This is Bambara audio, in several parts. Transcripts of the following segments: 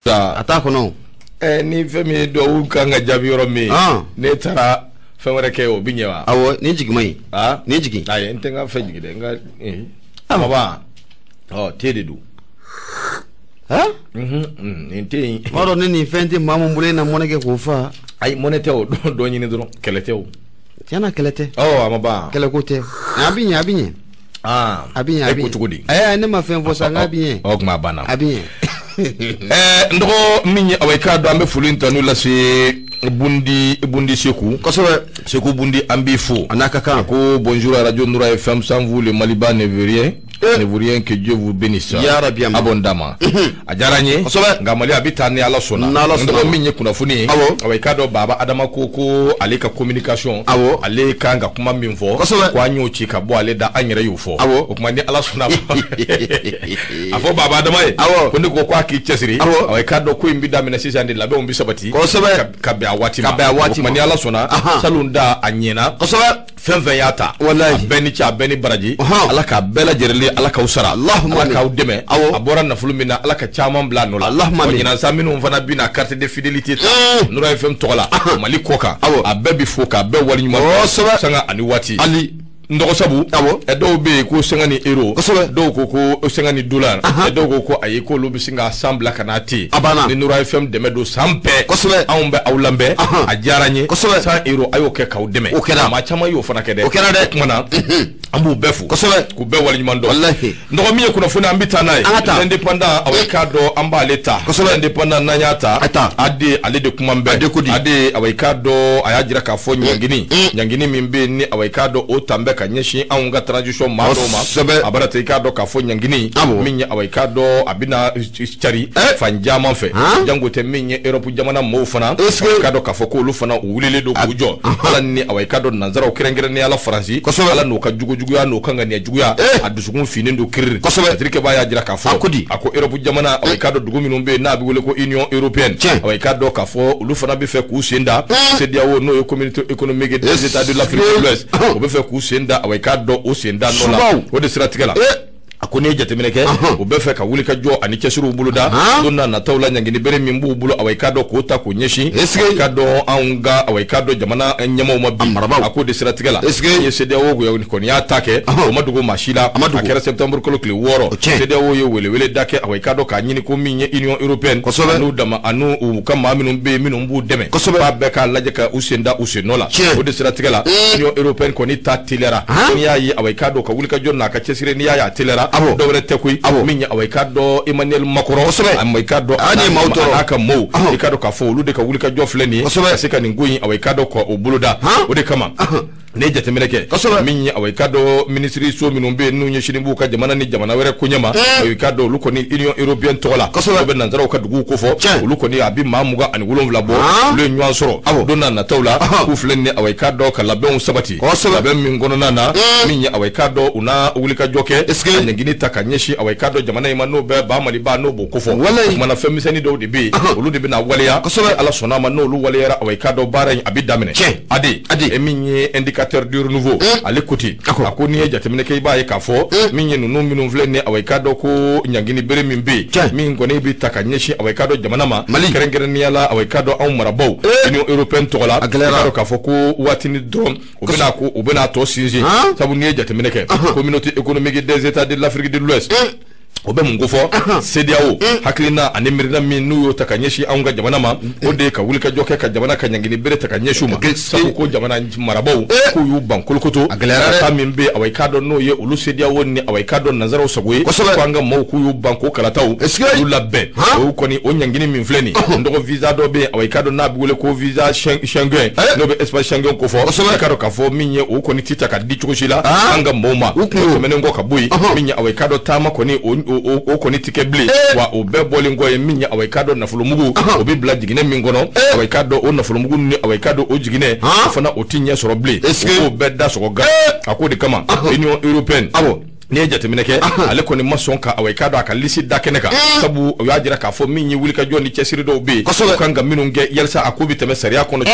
A t'a kɔnɔ. Ni fɛn min ye duwawu kan ka jaabi yɔrɔ min, ne taara fɛn wɛrɛ kɛ, o bɛ ɲɛ wa? Awɔ, nin jigin man ɲi. Nin jigin. Ayi, n tɛ n ka fɛn jigin dɛ, n ka baba, ɔ te de don. Nin te in. B'a dɔn ni nin fɛn tɛ maa min bolo, e na mɔnɛ kɛ k'o fa. Ayi, mɔnɛ tɛ o, dɔ ɲini dɔrɔn, kɛlɛ tɛ o. Tiɲɛ na, kɛlɛ tɛ. Ɔ a ma ban. Kɛlɛ ko tɛ, a bɛ ɲɛ, a bɛ ɲɛ. A bɛ ɲɛ, a bɛ ɲɛ. E ko cogo di? Ayi, ne ma fɛn fɔ sa, n k'a bɛ ɲɛ. Ɔ kuma banna. A bɛ ɲɛ. N dɔgɔ min ye, awa i k'a dɔn, an bɛ foli in tanu lase Bundi, Bundi Seku. Kosɛbɛ. Seku Bundi, an b'i fo. A n'a ka kan. Ko bonjour à Radio Noura FM, sans vous le Maliba ne veut rien. Ne vaut rien, que Dieu vous bénisse. Ya Rabbi. A bon d'a ma. A diyara n ye. Kosɛbɛ. Nka Mali a bɛ taa ni Ala sɔnna. N'Ala sɔnna. N dɔgɔ min ye kunnafoni ye. Awɔ. Awa i k'a dɔn, Baba Adama ko ale ka communication. Awɔ. Ale kan ka kuma min fɔ. Kosɛbɛ. Ko an y'o ci ka bɔ ale da, an yɛrɛ y'o fɔ. Awɔ. O tuma ni Ala sɔnna ma. A fɔ Baba Adama ye. Awɔ. Ko ne ko k'a k'i cɛsiri. Awɔ. Awa i k'a dɔn ko in bɛ daminɛ sisan de, labɛnw bɛ sabati. Kosɛbɛ. Ka bɛn a waati ma. Ka bɛn a waati ma. O tuma ni Ala sɔnna. Salon da a ɲɛna. Kosɛbɛ. Fɛn fɛn y'a ta. Walayi. A bɛɛ ni ce, a bɛɛ ni baraji. Ala k'a bɛɛ lajɛlen, Ala k'aw sara. Allahumma. Ala k'aw dɛmɛ. Awɔ. A bɔra nafolo min na, Ala ka caman bila a nɔ la. Allahumma. Wa ɲinan sa, minnu fana bɛna carte de fidélité ta Nura FM tɔgɔ la Mali kɔ kan. Awɔ. A bɛɛ bi fo k'a bɛɛ waleɲuman dɔn. Kosɛbɛ. Sanga ani waati. Ali. N dɔgɔ sabu. Awɔ. Dɔw bɛ yen ko 50 euro. Kosɛbɛ. Dɔw ko ko 50 dollar. Dɔw ko ko ayi, k'olu bɛ sin ka san bila ka n'a ten. A banna. Ni Nura FM dɛmɛ don san bɛɛ. Kosɛbɛ. Anw bɛ aw lamɛn. A diyara n ye. Kosɛbɛ. 100 euro, a y'o kɛ k'aw dɛmɛ. O kɛra. Maa caman y'o fana kɛ dɛ. O kɛra dɛ. O tuma na, an b'u bɛɛ fo. Kosɛbɛ. K'u bɛɛ waleɲuman dɔn. Walahi. N dɔgɔ min ye kunnafoni, an bɛ taa n'a ye. An ka taa. L'Indépendant, awa i k'a dɔn, an b'ale ta. Kosɛbɛ. L'Indépendant, n'an y'a ta. A ta. AD, ale de kuma bɛɛ. AD ko di? AD, awa i k'a dɔn, a y'a jira k'a fɔ ɲangini. Ɲangini min bɛ yen ni awa i k'a dɔn o tan bɛ ka ɲɛsin anw ka transition maa dɔw ma. Kosɛbɛ. A bara ten, i k'a dɔn k'a fɔ ɲangini. Awɔ. Min ye, awa i k'a dɔn, a bɛna cari fan caman fɛ. Jango tɛ min ye Europe jamana mɔɔw fana. Est-ce que I k'a dɔn k'a fɔ k'olu fana u wulilen don k'u jɔ. Ala ni awa i k'a dɔn nanzaraw, kɛrɛnkɛrɛnnenya la Faransi. Kosɛbɛ. Ala n'u ka jugujuguya, n'u ka ŋaniya juguya. A dusukun finnen don kiriri. Kosɛbɛ. Patrick Ba y'a jira k'a fɔ. A ko di? A ko Europe jamana, awa i k'a dɔn dugu minnu bɛ yen n'a bɛ wele ko Union européenne. Tiɲɛ. Awa i k'a dɔn k'a fɔ olu fana bɛ fɛ k'u sen da. CEDEAO, n'o ye Communauté économique des États de l'Afrique de l'Ouest. O bɛ fɛ k'u sen da, awa i k'a dɔn, o sen da nɔ la. Subaw. O de siratigɛ la. A ko n'i ye jateminɛ kɛ, u bɛ fɛ ka wuli ka jɔ ani cɛsiriw boloda don n'a nataw la, ɲangini bere min b'u bolo, awa i k'a dɔn k'o ta k'o ɲɛsin. Est-ce que i k'a dɔn anw ka, awa i k'a dɔn, jamana ɲɛmaaw ma bi. A marabaaw. A k'o de siratigɛ la. Est-ce que ye CEDEAO kɔni y'a ta kɛ, o ma dogo maa si la. A ma dogo. A kɛra septembre kalo tile 6. O tiɲɛ. CEDEAO ye welewele da kɛ, awa i k'a dɔn k'a ɲini ko min ye Union européenne. Kosɛbɛ. N'u dama ani u ka maa minnu bɛ yen minnu b'u dɛmɛ. Kosɛbɛ. K'a bɛɛ k'a lajɛ ka u sen da u sen nɔ la. Tiɲɛ. O de siratigɛ la. Union européenne kɔni ta teliyara. N'i y'a ye, awa i k'a dɔn, ka wuli ka jɔ n'a ka cɛsiri, n'i y'a ye a teliyara. Awɔ. Dɔwɛrɛ tɛ koyi. Awɔ. Min ye, awa i k'a dɔn, Emmanuel Macron. Kosɛbɛ. A ma i k'a dɔn. A de ye maaw tɔɔrɔ. A n'a ka maaw. Ɔhɔn. I k'a dɔn k'a fɔ olu de ka wuli ka jɔ filɛ nin ye. Kosɛbɛ. Ka se ka nin ko in, awa i k'a dɔn, k'o boloda. O de kama. Ne ye jateminɛ kɛ. Kosɛbɛ. Min ye, awa i k'a dɔn, minisiri so minnu bɛ yen n'u ɲɛsinnen b'u ka jamana ni jamana wɛrɛ koɲɛ ma. Awa i k'a dɔn olu kɔni Union européenne tɔgɔ la. Kosɛbɛ. O bɛ nanzaraw ka duguw kofɔ. Tiɲɛ. Olu kɔni a bɛ maa 27 bɔ. Han. Olu ye ɲɔgɔn sɔrɔ. Awɔ. Don n'a nataw la. Ɔhɔn. K'u filɛ nin ye, awa i k'a dɔn, ka labɛnw sabati. Kosɛbɛ. Labɛn min kɔnɔna na. Min ye, awa i k'a dɔn, u na wulikajɔ kɛ. Est-ce que ka ɲangini ta ka ɲɛsin, awa i k'a dɔn, jamana in ma n'o bɛ ba Maliba n'o b'o kofɔ. Walayi. O kumana fɛn misɛnnin dɔw de bɛ yen. Olu de bɛna waleya. Kosɛbɛ. Ala sɔnna a ma, n'olu waleyara, awa i k'a dɔn, baara in a bɛ daminɛ. Tiɲɛ. Ade. Ade. E min ye Indicateur du renouveau. Ale ko ten. Ako. A ko n'i ye jateminɛ kɛ, i b'a ye k'a fɔ min ye ninnu minnu filɛ nin ye, awa i k'a dɔn ko ɲangini bere min bɛ yen. Tiɲɛ. Min kɔni bɛ ta ka ɲɛsin, awa i k'a dɔn, jamana ma. Mali. Kɛrɛnkɛrɛnnenya la, awa i k'a dɔn, anw marabaaw. Union européenne tɔgɔ la. A gɛlɛyara. I k'a dɔn k'a fɔ ko waatinin dɔrɔn u bɛna ko u bɛna tɔ sinsin. Sabu n'i ye jateminɛ kɛ. Communauté économique des États de l'Afrique de l'Ouest. O bɛ mun ko fɔ? CEDEAO hakilina ani miirina min n'u y'o ta ka ɲɛsin anw ka jamana ma, o de ye ka wulikajɔ kɛ ka jamana ka ɲangini bere ta ka ɲɛsin u ma. Sabu ko jamana marabaaw k'u y'u ban kolokoto. A gɛlɛyara dɛ. Kalata min bɛ yen, awa i k'a dɔn, n'o ye olu CEDEAO ni awa i k'a dɔn nanzaraw sago ye. Kosɛbɛ. Ko an ka maaw k'u y'u ban k'o kalataw. Est-ce que olu labɛn. O kɔni o ɲangini min filɛ nin ye. N dɔgɔ, visa dɔ bɛ yen, awa i k'a dɔn, n'a bɛ wele ko visa Schengen. N'o bɛ espace Schengen kofɔ. Kosɛbɛ. I k'a dɔn k'a fɔ min ye o kɔni ti ta ka di cogo si la. Han. An ka maaw ma. U kun O tɛmɛnen kɔ ka bɔ yen. Ɔhɔn. Min ye, awa i k'a dɔn, taama kɔni o kɔni ti kɛ bilen. Wa o bɛɛ bɔlen kɔ ye, min ye, awa i k'a dɔn, nafolomugu o bɛ bila jiginɛ min kɔnɔ, awa i k'a dɔn, o nafolomugu ni awa i k'a dɔn o jiginɛ o fana o ti ɲɛ sɔrɔ bilen. Est-ce que O k'o bɛɛ da sɔgɔ gan. A k'o de kama Union européenne. Awɔ. N'i ye jateminɛ kɛ, ale kɔni ma sɔn ka awa i k'a dɔn a ka lisi da kɛnɛ kan, sabu o y'a jira k'a fɔ min ye wulikajɔ ni cɛsiri dɔw bɛ yen, u kan ka minnu kɛ yalisa a ko bɛ tɛmɛ sariya kɔnɔ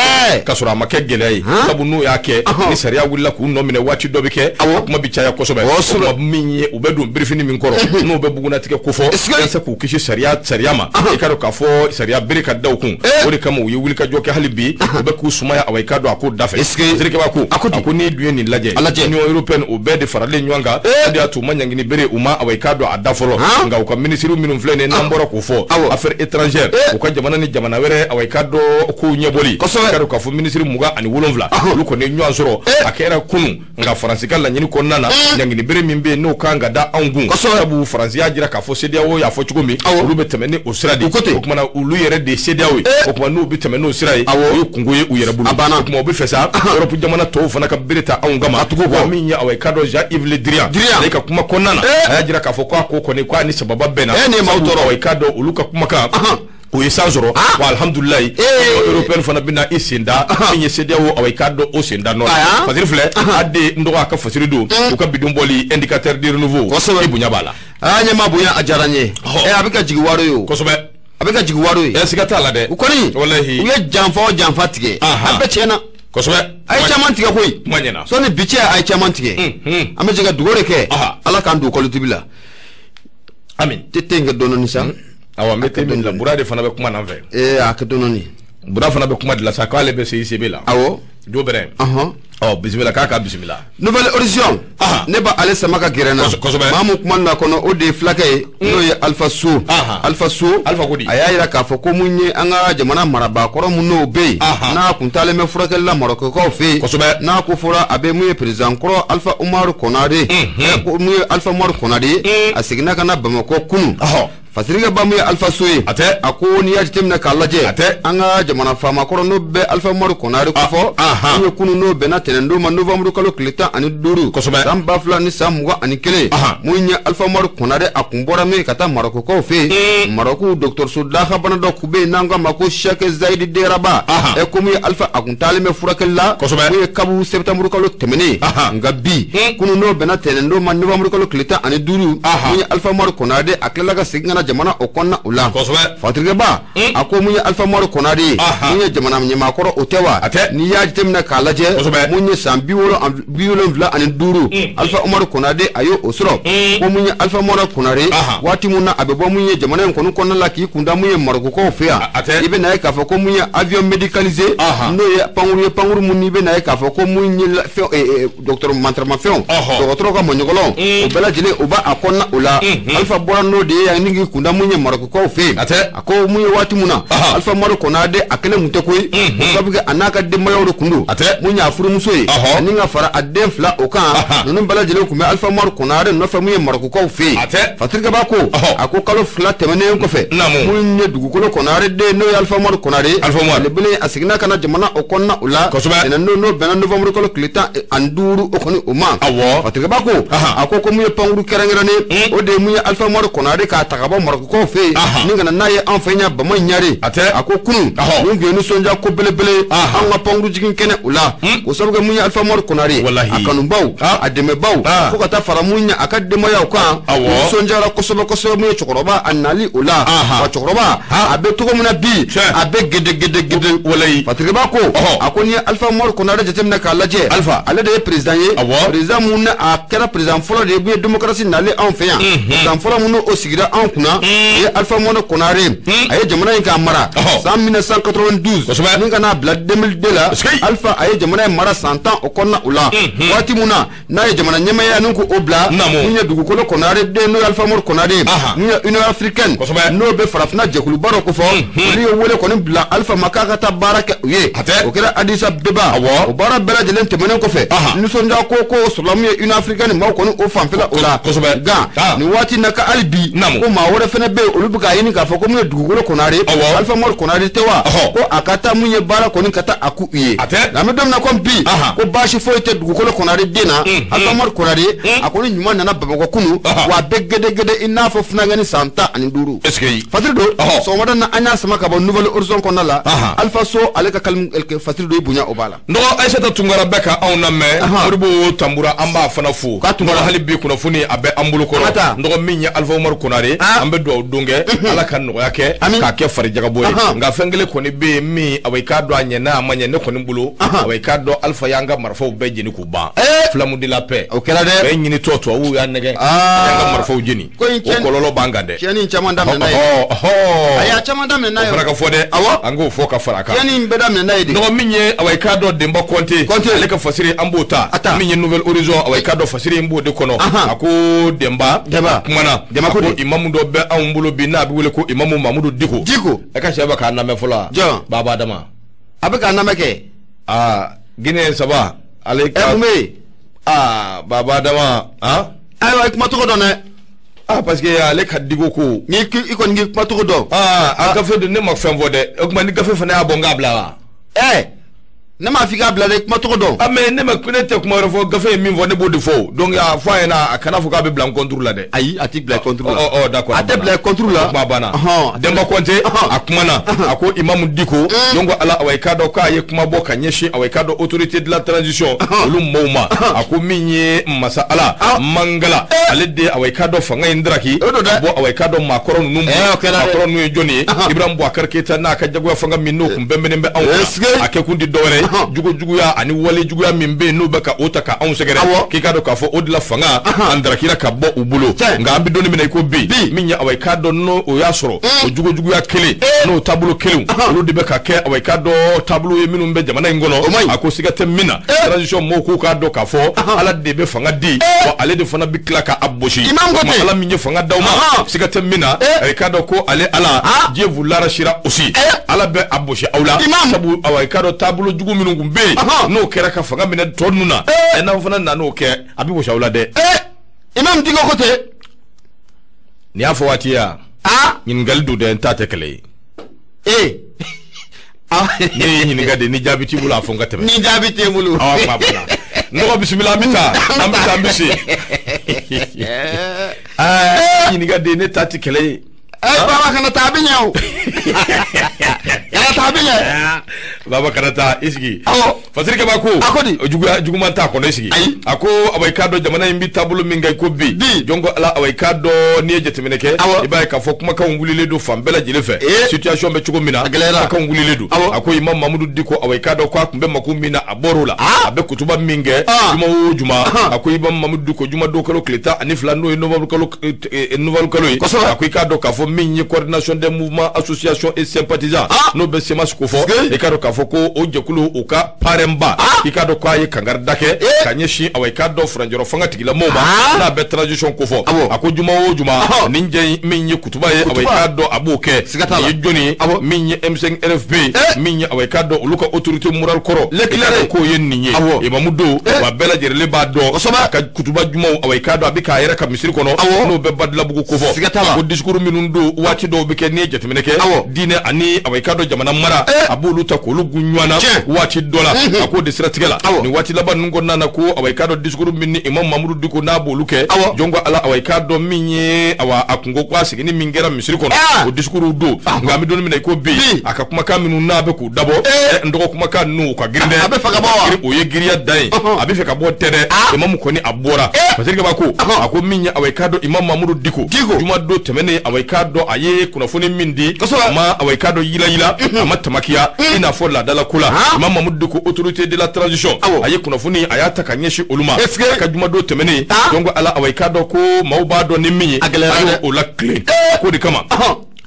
k'a sɔrɔ a ma kɛ gɛlɛya ye, sabu n'u y'a kɛ ni sariya wulila k'u nɔ minɛ, waati dɔ bɛ kɛ a kuma bɛ caya kosɛbɛ. O tuma min ye u bɛ don birifini min kɔrɔ, n'u bɛ bugunnatigɛ kofɔ yalisa k'u kisi sariya ma, i k'a dɔn k'a fɔ sariya bere ka da u kun. O de kama u ye wulikajɔ kɛ, hali bi u bɛ k'u sumaya awa i k'a dɔn a ko da fɛ. Sirikɛba ko a ko n'i dun ye nin lajɛ, Union européenne o bɛɛ de faralen ɲɔgɔn kan, o de y'a to u ma ɲangini bere u ma awa i k'a dɔn a da fɔlɔ. Nka u ka minisiriw minnu filɛ nin ye, n'an bɔra k'o fɔ, affaires étrangères, u ka jamana ni jamana wɛrɛ awa i k'a dɔn kow ɲɛbɔli, i k'a dɔn k'a fɔ minisiri 27, olu kɔni ye ɲɔgɔn sɔrɔ. A kɛra kunun, nka Faransi ka laɲini kɔnɔna na, ɲangini bere min bɛ yen n'o kan ka da anw kun, sabu Faransi y'a jira k'a fɔ CEDEAO y'a fɔ cogo min, olu bɛ tɛmɛ ni o sira de ye. O tuma na olu yɛrɛ de ye CEDEAO ye, o tuma n'u bɛ tɛmɛ n'o sira ye, o ye kungo ye u yɛrɛ bolo. O tuma u bɛ fɛ sa Europe jamana tɔw fana ka bere ta anw kama. Wa min ye awa i k'a dɔn Jean-Yves Le Drian, ale ka kuma kɔnɔna na, a y'a jira k'a fɔ k'a ko kɔni k'a ni sababa bɛnna, sabu awa i k'a dɔn olu ka kumakan o ye san sɔrɔ. Wa alhamdulilayi, européenne fana bɛna i sen da min ye CEDEAO awa i k'a dɔn o sen da nɔ la. Fasiri filɛ, a den n dɔgɔ a ka fasiri don u ka bidon bɔli indicateur de renouveau, i bonya b'a la. Aa ɲɛma bonya, a diyara n ye. A bɛ ka jigin wari ye o. Kosɛbɛ. A bɛ ka jigin wari ye. Siga t'a la dɛ. U kɔni, walahi, u ye janfa o janfa tigɛ, a bɛɛ tiɲɛna. Kosɛbɛ. A ye caman tigɛ koyi. Kuma ɲɛna. Sɔnni bi cɛ a ye caman tigɛ. An bɛ jɛ ka dugawu de kɛ. Ala k'an don kɔlɔtibi la. Amin. Tɛ te in kɛ dɔɔnin sa. Awa n bɛ te min la, Bura de fana bɛ kuma n'an fɛ. A kɛ dɔɔnin. Bura fana bɛ kuma de la sa, k'ale bɛ CICB la. Awɔ. Jo bɛrɛ. Ɔ bisimila, k'a ka bisimila. Nouvelle Horizon. Ne ba ale sama ka gɛrɛ n na. Kosɛbɛ. Maa mun kuma na kɔnɔ, o de ye fulakɛ ye, n'o ye Alpha So. Alpha So. Alpha ko di? A y'a jira k'a fɔ ko mun ye an ka jamana marabaakɔrɔ mun n'o bɛ yen, n'a kun taalen bɛ furakɛli la Marɔkɛkaw fɛ yen. Kosɛbɛ. N'a ko fɔra a bɛ mun ye président kɔrɔ Alpha Umaru Konare. Ko mun ye Alpha Umaru Konare, a seginna ka na Bamakɔ kunun. Fasirikɛ ba mun ye Alpha So ye, a tɛ. A ko n'i y'a jateminɛ k'a lajɛ, a tɛ. An ka jamana faama kɔrɔ n'o bɛ Alpha Umaru Konare kofɔ, mun ye kunun n'o bɛnna tɛnɛndon ma, novembre kalo tile 15, san 2021, mun ye Alpha Umaru Konare, a kun bɔra min ka taa Marɔkukaw fɛ yen. Marɔku dɔgɔtɔrɔso dakabana dɔ kun bɛ yen n'an k'a ma ko Cheikh Zayidi Deraba. Ko mun ye Alpha a kun taalen bɛ furakɛli la, mun ye kabu septembre kalo tɛmɛnen. Nka bi kunun n'o bɛnna tɛnɛndon ma, novembre kalo tile 15, mun ye Alpha Umaru Konare, a tilala ka segin ka na jamana o kɔnɔna o la. Fatirikɛba a ko mun ye Alpha Umaru Konare ye, mun ye jamana ɲɛmaakɔrɔ o tɛ wa? N'i y'a jateminɛ k'a lajɛ, mun ye san 75, Alpha Umaru Konare a ye o sɔrɔ. Ko mun ye Alpha Umaru Konare, waati mun na a bɛ bɔ mun ye jamana in kɔni kɔnɔna la k'i kunda mun ye Marɔkukaw fɛ yan, i bɛ na ye k'a fɔ ko mun ye avion médicalisé, n'o ye pankuru ye, pankuru mun n'i bɛ na ye k'a fɔ ko mun ye fɛn dɔgɔtɔrɔ mantaramafɛnw, dɔgɔtɔrɔ ka mɔɲɔgɔlɔn, o bɛɛ lajɛlen o b'a kɔnɔna o la. Alpha bɔra n'o de ye yan ni k'i kunda mun ye Marɔkukaw fɛ yen. A ko mun ye waati mun na Alpha Umaru Konare a kelen kun tɛ koyi, o sabu kɛ a n'a ka denbayaw de kun don, mun y'a furumuso ye, ani ka fara a den fila o kan, ninnu bɛɛ lajɛlen kun bɛ Alpha Umaru Konare nɔfɛ mun ye Marɔkukaw fɛ yen. Fatirikɛba ko a ko kalo 2 tɛmɛnen kɔfɛ, mun ye dugukolo Konare den n'o ye Alpha Umaru Konare, ale belen a seginna ka na jamana o kɔnɔna o la. Tɛnɛndon n'o bɛnna novembre kalo tile 15 o kɔni o ma. Fatirikɛba ko a ko mun ye pankuru kɛrɛnkɛrɛnnen, o de ye mun ye Alpha Umaru Konare k'a ta ka bɔ Marɔkukaw fɛ yen ni ka na n'a ye an fɛ yan Bama Ɲare. A ko kunun mun tun ye nisɔndiya ko belebele an ka pankuru jigin kɛnɛ o la, o sababu kɛ mun ye Alpha Umaru Konare, a kanubaw, a dɛmɛbaw, fo ka taa fara mun ye a ka denbayaw kan, nisɔndiyara kosɛbɛ kosɛbɛ mun ye cɛkɔrɔba a nali o la. Wa cɛkɔrɔba a bɛ cogo min na bi, a bɛ gede gede gede. Fatirikɛba ko a ko n'i ye Alpha Umaru Konare jateminɛ k'a lajɛ, ale de ye président ye, président mun a kɛra président fɔlɔ de ye mun ye démocratie nalen anw fɛ yan, président fɔlɔ mun n'o sigira anw kunna, o ye Alpha Umaru Konare. A ye jamana in k'a mara san 1992 ni ka n'a bila 2002 la. Alpha a ye jamana in mara san 10 o kɔnɔna o la. Waati mun na n'a ye jamana ɲɛmaaya ni k'o bila, mun ye dugukolo Konare den n'o ye Alpha Umaru Konare, mun ye Union africaine n'o bɛ farafinna jɛkuluba dɔ kofɔ, olu ye wele kɔni bila Alpha ma k'a ka taa baara kɛ u ye. O kɛra Addis Abeba. O baara bɛɛ lajɛlen tɛmɛnen kɔfɛ, nisɔndiya ko sɔrɔla mun ye Union africaine maaw kɔni o fanfɛla o la. Nka nin waati in na ka hali bi ko maa wɛrɛ wɛrɛ fana bɛ yen, olu bɛ k'a ɲini k'a fɔ ko mun ye Dugukolo Konare, Alpha Umaru Konare tɛ wa, ko a ka taa mun ye baara kɔni ka taa a k'u ye. Nka an bɛ don min na komi bi, ko baasi foyi tɛ Dugukolo Konare den na. Alpha Umaru Konare, a kɔni ɲuman nana Bamakɔ kunu, wa a bɛ gédégédé i n'a fɔ funankɛni san 15. Fasiri don, sɔgɔmada na an y'a sama ka bɔ Nouvel Horizon kɔnɔna la. Alpha So ale ka kalimu Fasiri don, i bonya o b'a la. Nɔgɔ Aïssata Tunkara bɛ ka anw lamɛn. Modibo Tambura, an b'a fana fo. Nɔgɔ hali bi kunnafoni a bɛ an bolo kɔrɔ. Nɔgɔ min ye Alpha Umaru Konare, an bɛ dugawu don kɛ, Ala ka nɔgɔya kɛ k'a kɛ farijagabɔ ye. Nka fɛn kelen kɔni bɛ yen min, awa i k'a dɔn a ɲɛ n'a a ma ɲɛ ne kɔni bolo, awa i k'a dɔn Alpha y'an ka marifaw bɛɛ jeni k'u ban. Flamme de la paix. O kɛra dɛ. Bɛɛ ɲini tɔ tubabuw y'a nɛgɛ. Y'an ka marifaw jeni. Ko in o kɔlɔlɔ b'an kan dɛ. Tiɲɛni caman daminɛ n'a ye. A y'a caman daminɛ n'a ye. O fana ka fɔ dɛ. Awɔ. An k'o fɔ ka fara a kan. Tiɲɛni in bɛɛ daminɛ n'a ye de. Nɔgɔ min ye, awa i k'a dɔn Denba Kɔnte. Kɔnte. Ale ka fasiri an b'o ta. Min ye Nouvel Horizon, awa i k'a dɔn fasiri in b'o de kɔnɔ. A ko Denba. Denba. Kumana. Denba ko imamu dɔ bɛ anw bolo bi n'a bɛ wele ko imamu Mamudu Diko. Diko. E ka sɛ bɛ k'a lamɛn fɔlɔ. Jɔn. Baba Adama. A bɛ k'a lamɛn kɛ. Aa Guinée saba. Ale ka. Ɛ mun bɛ yen? Aa Baba Adama. Han. Ayiwa i kuma tɔgɔ dɔn dɛ. Ah parce que ale ka Diko ko. Ni i kɔni k'i kuma tɔgɔ dɔn. Aa a gafe don, ne ma fɛn fɔ dɛ. O tuma ni gafe fana y'a bɔ n k'a bila wa? Ɛ ne m'a f'i k'a bila dɛ, kuma tɔgɔ dɔn. Ah mais ne ma, ne tɛ kuma wɛrɛ fɔ, gafe ye min fɔ ne b'o de fɔ. Donc a fɔ a ɲɛna a kana fɔ k'a bɛ bila n contre la dɛ. Ayi, a t'i bila contre la. Ɔ d'accord. A tɛ bila contre la. Kuma banna. Denba Kɔnte a kumana, a ko imamu Diko, donc ala awa i k'a dɔn k'a ye kuma bɔ ka ɲɛsin awa i k'a dɔn autorité de la transition olu mɔɔw ma. A ko min ye masa Ala Mangala, ale de awa i k'a dɔn fanga in daraki. Bɔ awa i k'a dɔn maakɔrɔ ninnu. Maakɔrɔ ninnu ye jɔnni ye? Ibrahim Boubacar Keita n'a ka jagoya fanga min n'o kun bɛnbɛnnen bɛ anw kan. A kɛ kun di dɔwɛrɛ ye. Jugu juguya ani wale juguya min bɛ yen n'u bɛ ka o ta ka anw sɛgɛrɛ, k'i k'a dɔn k'a fɔ o de la fanga an darakira ka bɔ u bolo. Nka an bɛ don min na i ko bi, min ye awa i k'a dɔn n'o o y'a sɔrɔ o jugu juguya kelen n'o taabolo kelen olu de bɛ ka kɛ awa i k'a dɔn taabolo ye minnu bɛ jamana in kɔnɔ. A ko siga tɛ min na, transition mɔgɔw k'u k'a dɔn k'a fɔ Ala de bɛ fanga di, wa ale de fana bɛ tila k'a gosi. Ala min ye fanga d'aw ma, siga tɛ min na, i k'a dɔn ko ale Ala Dieu vous l'arrachera aussi. Ala bɛ a gosi aw la, sabu awa i k'a dɔn taabolo jugu minnu kun bɛ yen n'o kɛra ka fanga minɛ tɔ ninnu na, ɛ n'aw fana nan'o kɛ a bɛ gosi aw la dɛ. Imam Diko ko ten. Nin y'a fɔ waati ye wa? Ɲininkali don dɛ, n ta tɛ kɛlɛ ye. Ne ye ɲininka de, ni jaabi t'i bolo a fɔ n ka tɛmɛ. Ni jaabi t'e bolo. Awɔ kuma banna. Nɔgɔ bisimila, an bɛ taa, an bɛ taa, an bɛ se. Aa ɲininka de, ne ta tɛ kɛlɛ ye. Baba kana taa, a bɛ ɲɛ o. Kana taa, a bɛ ɲɛ. Baba kana taa, i sigi. Awɔ. Fasiri Kaba ko. A ko di? Juguya juguman t'a kɔnɔ, i sigi. Ayi. A ko awa i k'a dɔn jamana in bɛ taabolo min kan i ko bi. Bi. Jɔn ko Ala awa i k'a dɔn n'i ye jateminɛ kɛ. Awɔ. I b'a ye k'a fɔ kumakanw wulilen don fan bɛɛ lajɛlen fɛ. Situation bɛ cogo min na. A gɛlɛyara. Kumakanw wulilen don. Awɔ. A ko Imam Mamudu Diko awa i k'a dɔn k'a tun bɛ mako min na a bɔr'o la. A bɛ kutuba min kɛ. Juma o juma. A ko Imam Mamudu Diko juma don kalo tile 12 n'o ye novembre kalo ye. Kosɛbɛ. A ko i k'a dɔn k'a fɔ min ye coordination des mouvements associations et sympathisants n'o bɛ CMAS ko fɔ, i k'a dɔn k'a fɔ ko o jɛkulu u ka parrainba, i k'a dɔn k'a ye kangarida kɛ ka ɲɛsin awa i k'a dɔn furancɛrɔ fanga tigilamɔgɔw ma n'a bɛ transition ko fɔ. A ko juma o juma nin jɛ min ye kutuba ye, awa i k'a dɔn a b'o kɛ. Nin ye jɔnni ye? Min ye M5 RFP, min ye awa i k'a dɔn olu ka autorité morale kɔrɔ, L'éclairé k'o ye nin ye. Imamu don wa bɛɛ lajɛlen b'a dɔn a ka kutuba jumaw awa i k'a dɔn a bɛ k'a yɛrɛ ka misiri kɔnɔ n'o bɛ Badilabugu ko fɔ. A ko discours minnu don waati dɔw bɛ kɛ n'i ye jateminɛ kɛ diinɛ ani awa i k'a dɔn jamana mara, a b'olu ta k'olu gun ɲɔgɔn na waati dɔ la. A k'o de siratigɛ la nin waati laban ninnu kɔnɔna na ko awa i k'a dɔn discours min ni Imam Mamudu Diko n'a b'olu kɛ, jɔn ko Ala awa i k'a dɔn min ye awa a kunko ko a seginni min kɛra misiri kɔnɔ o discours don. Nka an bɛ don min na i ko bi, a ka kumakan minnu n'a bɛ k'u dabɔ, n dɔgɔ kumakan ninnu u ka girin dɛ, a bɛ fɛ ka bɔ wa? O ye giriya dan ye, a bɛ fɛ ka bɔ tɛ dɛ. Imam kɔni a bɔra. Fasiri Kaba ko a ko min ye awa i k'a dɔn Imam Mamudu Diko juma don tɛmɛnen awa i k'a dɔn a ye kunnafoni min di, a ma awa i k'a dɔn yilayila, a ma tamakiya i n'a fɔ laadala ko la. Imam Mamudu Diko autorité de la transition a ye kunnafoni a y'a ta ka ɲɛsin olu ma a ka juma don tɛmɛnen. Donc ala awa i k'a dɔn ko maaw b'a dɔn ni min ye, a y'o la tilen ko de kama.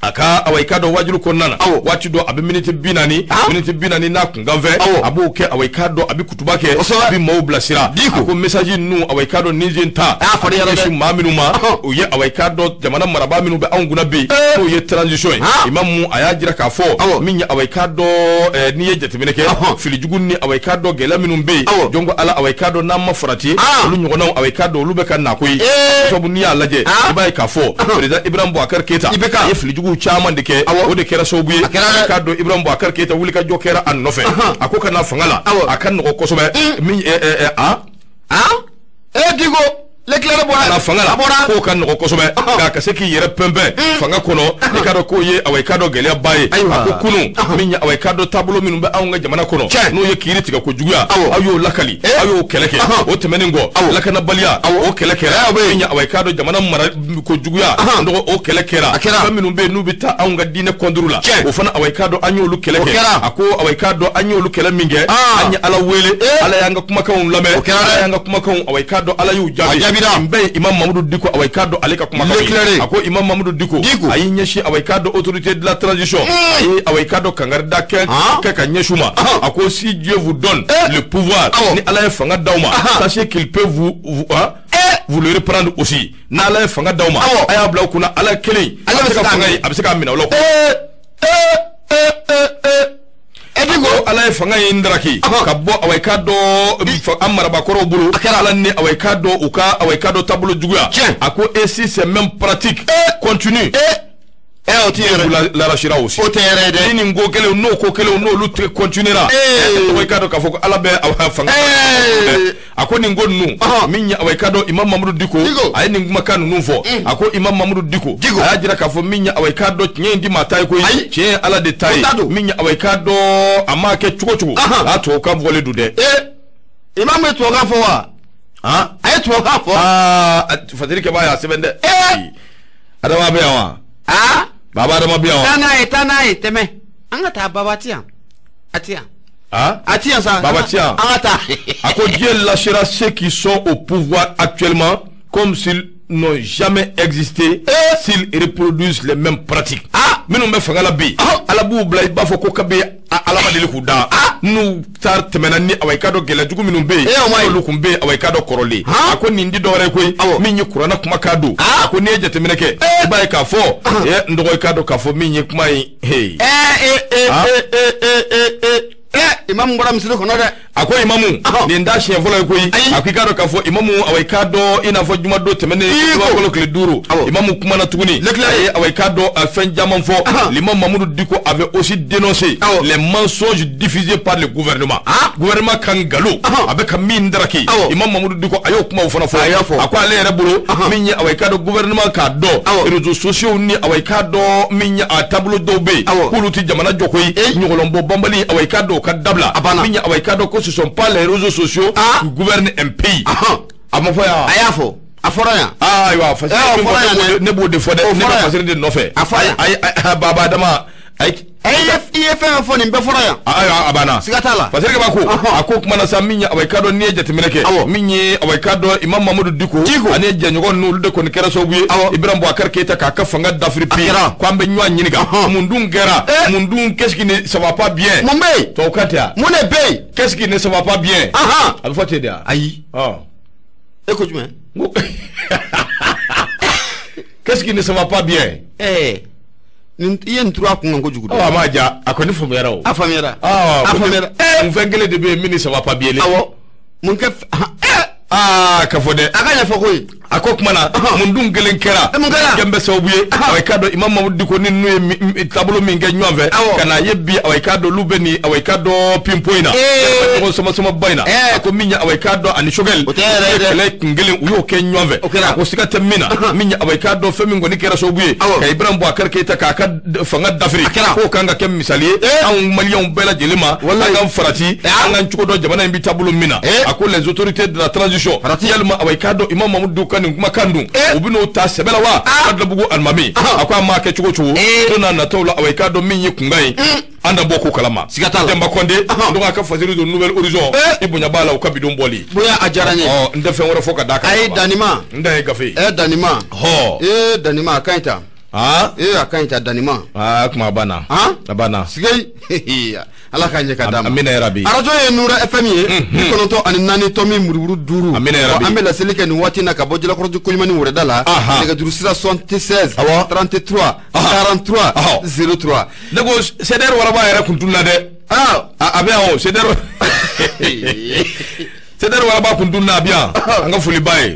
A ka awa i k'a dɔn wajibi kɔnɔna na waati dɔ a bɛ miniti 40 miniti 40 n'a kunkan fɛ a b'o kɛ awa i k'a dɔn a bɛ kutuba kɛ a bɛ maaw bilasira a ko message ninnu awa i k'a dɔn nin sen ta a ɲɛsin maa minnu ma o ye awa i k'a dɔn jamana marabaa minnu bɛ anw kunna bi n'o ye transition ye imamu a y'a jira k'a fɔ min ye awa i k'a dɔn n'i ye jateminɛ kɛ filijugu ni awa i k'a dɔn gɛlɛya minnu bɛ yen jɔn ko Ala awa i k'a dɔn n'an ma farati olu ɲɔgɔnnaw awa i k'a dɔn olu bɛ ka na koyi sabu n'i y'a lajɛ i b'a ye k'a fɔ président Ibrahim Boubacar Keita a ye filijugu caman de kɛ o de kɛra sababu ye k'a dɔn Ibrahim Boubacar Keita wuli ka jɔ kɛra a nɔfɛ a ko ka na fanga la a ka nɔgɔ kosɛbɛ min Diko l'éclair bɔra na fanga la k'o ka nɔgɔ kosɛbɛ nka ka se k'i yɛrɛ pɛnpɛn fanga kɔnɔ i k'a dɔn k'o ye awa i k'a dɔn gɛlɛyaba ye a ko kunun min ye awa i k'a dɔn taabolo minnu bɛ anw ka jamana kɔnɔ n'o ye kiiri tigɛ ko juguya aw y'o lakali aw y'o kɛlɛ kɛ o tɛmɛnen kɔ lakanabaliya o kɛlɛ kɛra min ye awa i k'a dɔn jamana mara ko juguya dɔgɔ o kɛlɛ kɛra fɛn minnu bɛ yen n'u bɛ taa anw ka diinɛ kɔnduru la o fana awa i k'a dɔn an y'olu kɛlɛ kɛ a ko awa i k'a dɔn an y'olu kɛlɛ min kɛ an ye Ala wele Ala y'an ka kumakanw lamɛn Ala y'an ka kumakanw awa i k'a dɔn Ala y'u jaabi n bɛɛ ye Imam Mamudu Diko awa i k'a dɔn ale ka kumakan ye a ko Imam Mamudu Diko a y'i ɲɛsin awa i k'a dɔn autorité de la transition a ye awa i k'a dɔn kangarida kɛ ka ɲɛsin u ma a ko si Dieu vous donne le pouvoir ni Ala ye fanga d'aw ma sachez qu'il peut vous vous le reprendre aussi n'Ala ye fanga d'aw ma a y'a bila aw kunna Ala kelen a bɛ se ka fanga ye a bɛ se k'a minɛ aw la ko Ala ye fanga ye ndaraki ka bɔ awa i k'a dɔn an marabakɔrɔw bolo Ala ni awa i k'a dɔn u ka awa i k'a dɔn taabolo juguya a ko et si c'est même pratique continue o ti yɛrɛ l'arrachera aussi o tɛ yɛrɛ dɛ ni nin ko kelenw n'o ko kelenw n'olu tɛ continuera i k'a dɔn k'a fɔ ko Ala bɛ awa fanga a ko nin ko ninnu min ye awa i k'a dɔn Imam Mamudu Diko a ye nin kumakan ninnu fɔ a ko Imam Mamudu Diko a y'a jira k'a fɔ min ye awa i k'a dɔn tiɲɛ in ti maa ta ye koyi tiɲɛ ye Ala de ta ye min ye awa i k'a dɔn a m'a kɛ cogo cogo a tubabukan fɔlen don dɛ Imam ye tubabukan fɔ wa a ye tubabukan fɔ Fatiri Kɛba y'a sɛbɛn dɛ Adama bɛ yan wa Baba Adama bɛ yan wa taa n'a ye tɛmɛ an ka taa Baba ti yan a ti yan a ti yan sa Baba ti yan an ka taa a ko Dieu lâchera ceux qui sont au pouvoir actuellement comme s'ils n'ont jamais existé s'ils reproduisent les mêmes pratiques minnu bɛ fanga la bi Ala b'u bila i b'a fɔ ko kabi Ala ma deli k'u da n'u ta tɛmɛna ni awa i k'a dɔn gɛlɛya jugu minnu bɛ yen olu tun bɛ yen awa i k'a dɔn kɔrɔlen a ko nin ti dɔwɛrɛ ye koyi min ye kuranɛ kumakan don a ko n'i ye jateminɛ kɛ i b'a ye k'a fɔ n dɔgɔ i k'a dɔn k'a fɔ min ye kuma in Imamu bɔra misiri kɔnɔ dɛ a ko imamu nin t'a siɲɛ fɔlɔ ye koyi a ko i k'a dɔn k'a fɔ imamu awa i k'a dɔn i n'a fɔ jumadon tɛmɛnen kalo tile 5 imamu kumana tuguni a ye awa i k'a dɔn a fɛn caman fɔ l'imam Mamudu Diko avait aussi dénoncé les mensonges diffusés par le gouvernement gouvernement ka nkalon a bɛ ka min daraki imam Mamudu Diko a y'o kumaw fana fɔ a ko ale yɛrɛ bolo min ye awa i k'a dɔn gouvernement k'a dɔn réseaux sociaux ni awa i k'a dɔn min ye a taabolo dɔw bɛ yen k'olu tɛ jamana jɔ koyi ɲɔgɔlɔnbɔ banbali awa i k'a dɔn o ka dabila min ye awa i k'a dɔn ko ce sont pas les réseaux sociaux qui gouvernent un pays. A ma fɔ yan. A y'a fɔ. A fɔra yan. Ayiwa Fasiri ne b'o de fɔ dɛ ne bɛ Fasiri de nɔfɛ. A fɔra yan. Ayi Baba Adama ayi. I ye fɛn fɛn fɔ nin bɛɛ fɔra yan. Ayiwa a banna. Siga t'a la. Fasiri Kɛba ko a ko kuma na sa min ye awa i k'a dɔn n'i ye jateminɛ kɛ min ye awa i k'a dɔn Imam Mamudu Diko ani jɛɲɔgɔn ninnu olu de kɔni kɛra sababu ye Ibrahim Boubacar Keita k'a ka fanga dafiri pe ko an bɛ ɲɔgɔn ɲininka mun dun kɛra mun dun qu'est-ce qui ne ça va pas bien. Mun bɛ yen. Tubabukan tɛ yan. Mun de bɛ yen. Qu'est-ce qui ne ça va pas bien. A bɛ fɔ ten de wa. Ayi. E ko jumɛn. Qu'est-ce qui ne ça va pas bien. I ye nin turu a kun kan kojugu dɛ. A m'a diya a kɔni faamuyara o. A faamuyara. A faamuyara. Mun fɛn kelen de bɛ yen min ni ça va pas bien. Awɔ mun kɛ ka fɔ dɛ. A ka ɲɛfɔ koyi. A ko kuma na mun dun kelen kɛra. Mun kɛra. Kɛn bɛ sababu ye awa i k'a dɔn Imam Mamudu Diko ni ninnu ye taabolo min kɛ ɲɔgɔn fɛ. Ka n'a ye bi awa i k'a dɔn olu bɛ nin awa i k'a dɔn pinpo in na. Ɲɔgɔn sama samaba in na. A ko min ye awa i k'a dɔn ani Choguel. O tɛ yɛrɛ ye dɛ. Kɛlɛ kun kelen u y'o kɛ ɲɔgɔn fɛ. A ko siga tɛ min na min ye awa i k'a dɔn fɛn min kɔni kɛra sababu ye. Ka Ibrahim Boubacar Keita k'a ka fanga dafiri. K'o kan ka kɛ misali ye. Anw maliyɛnw bɛɛ lajɛlen ma. An k'an farati an k'an cogo dɔn jamana in bɛ taabolo min na. A ko les autorités de la transition. Yalima awa i k'a dɔn Imam Mamudu Diko ka nin kumakan dun u bɛn'o ta sɛbɛ la wa Badalabugu alimami a ko a m'a kɛ cogo cogo don n'a nataw la awa i k'a dɔn min ye kunkan ye an da bɔ ko kalama. Siga t'a la. Demba Kɔnde donc a ka Fasiri don Nouvel Horizon i bonya b'a la o ka bidon bɔli. Bonya a diyara n ye. N tɛ fɛn wɛrɛ fɔ ka d'a kan. Ayi Danima. N dan ye gafe ye. Danima. Danima a ka ɲi tan. Ee a ka ɲi ta danima. Aa kuma banna. A banna. Sigei ala ka ɲɛ ka d'a ma. Amina yarabi. Arajo ye Nura FM ye 94.5. Amina yarabi. An bɛ laseli kɛ nin waati na ka bɔ Jalakɔrɔji Koɲumani wɛrɛda la. Nɛgɛjuru sira 76 33 43 03. Ne ko CDR waraba yɛrɛ kun tununa dɛ. A bɛ yan o CDR. CDR waraba kun tununa a bɛ yan. An ka foli b'a ye.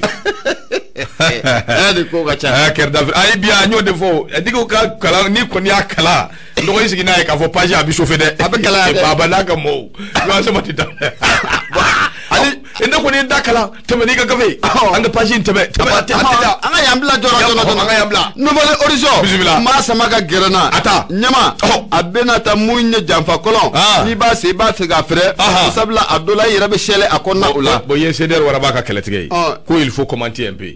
De ko ka ca. Kɛrɛda ayi bi yan n y'o de fɔ. Digiw ka kalan ni kɔni y'a kalan. Dɔgɔnin sigi n'a ye k'a fɔ page a bɛ chauffer dɛ. A bɛ kalaya dɛ. Baba n'a ka mɔɔw. Luwanse ma ti daminɛ. Ani ne kɔni ye da kalan tɛmɛ n'i ka gafe. An ka page in tɛmɛ. An ka yan bila jɔra jɔra jɔra. An ka yan bila. Nouvel Horizon. Bisimila. Maa sama ka gɛrɛ na. A ta. Ɲama. A bɛna taa mun ye janfa kɔlɔn. N'i b'a sen i b'a fɛ k'a fɛrɛ. Sabula a dɔ la i yɛrɛ bɛ sɛlɛ a kɔnɔna o la. Bon i ye CDR waraba ka kɛlɛtigɛ ye. Ko il faut commenter un peu.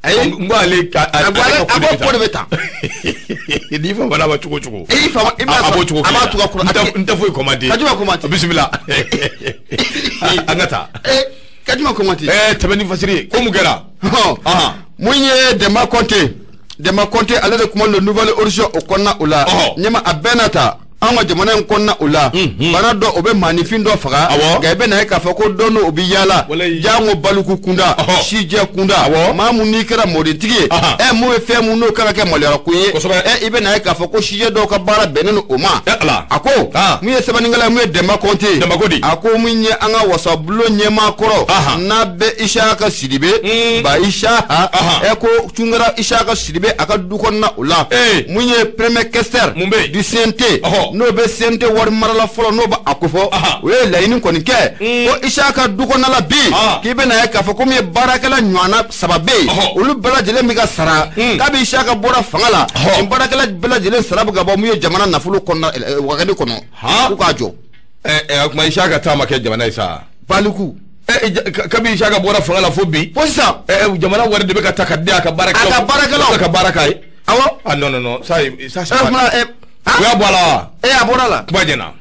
Ayi n ko ale ka a ko de bɛ tan. N'i famana ma cogo cogo. I fama i b'a a b'o cogo a b'a tugu a kɔrɔ. N tɛ foyi commenter. Ka juma commenter. Bisimila. An ka taa. Ka juma commenter. Tɛmɛ ni fasiri ye ko mun kɛra. Mun ye Demba Kɔnte. Demba Kɔnte ale de kuma le Nouvel Horizon o kɔnɔna o la. Ɲɛma a bɛɛ n'a ta. An ka jamana in kɔnɔna o la bana dɔ o bɛ maaninfin dɔ faga nka i bɛ na ye k'a fɔ ko dɔ n'o bɛ yaala jango baliku kunda sijɛ kunda maa mun n'i kɛra mɔdentigi ye mun ye fɛn mun n'o kan ka kɛ maloyarako ye i bɛ na ye k'a fɔ ko sijɛ dɔw ka baara bɛnnen don o ma a ko mun ye sɛbɛnnikɛla ye mun ye Demba Kɔnte a ko mun ye an ka wasabulon ɲɛmaa kɔrɔ n'a bɛ Isaka Sidibe ba Isaka ko Tunkara Isaka Sidibe a ka du kɔnɔna o la mun ye premier questeur du CNT n'o bɛ CNT wari marala fɔlɔ n'o b'a ko fɔ o ye laɲini kɔni kɛ ko Isaka du kɔnɔna la bi k'i bɛ na ye k'a fɔ ko min ye baarakɛla ɲɔgɔnna saba bɛ yen olu bɛɛ lajɛlen bɛ ka sara kabi Isaka bɔra fanga la nin baarakɛla bɛɛ lajɛlen sara bɛ ka bɔ mun ye jamana nafolo kɔnɔna wagani kɔnɔ k'u k'a jɔ. A kuma Isaka ta ma kɛ jamana ye sa. Baliku. Kabi Isaka bɔra fanga la fo bi. Fo sisan. Jamana wari de bɛ ka ta ka di a ka baarakɛlaw. A ka baarakɛlaw. A ka baara k'a ye. Awɔ. Ah non non non ça ça c'est pas. O y'a bɔ a la wa. A bɔra la. Kuma ɲɛna.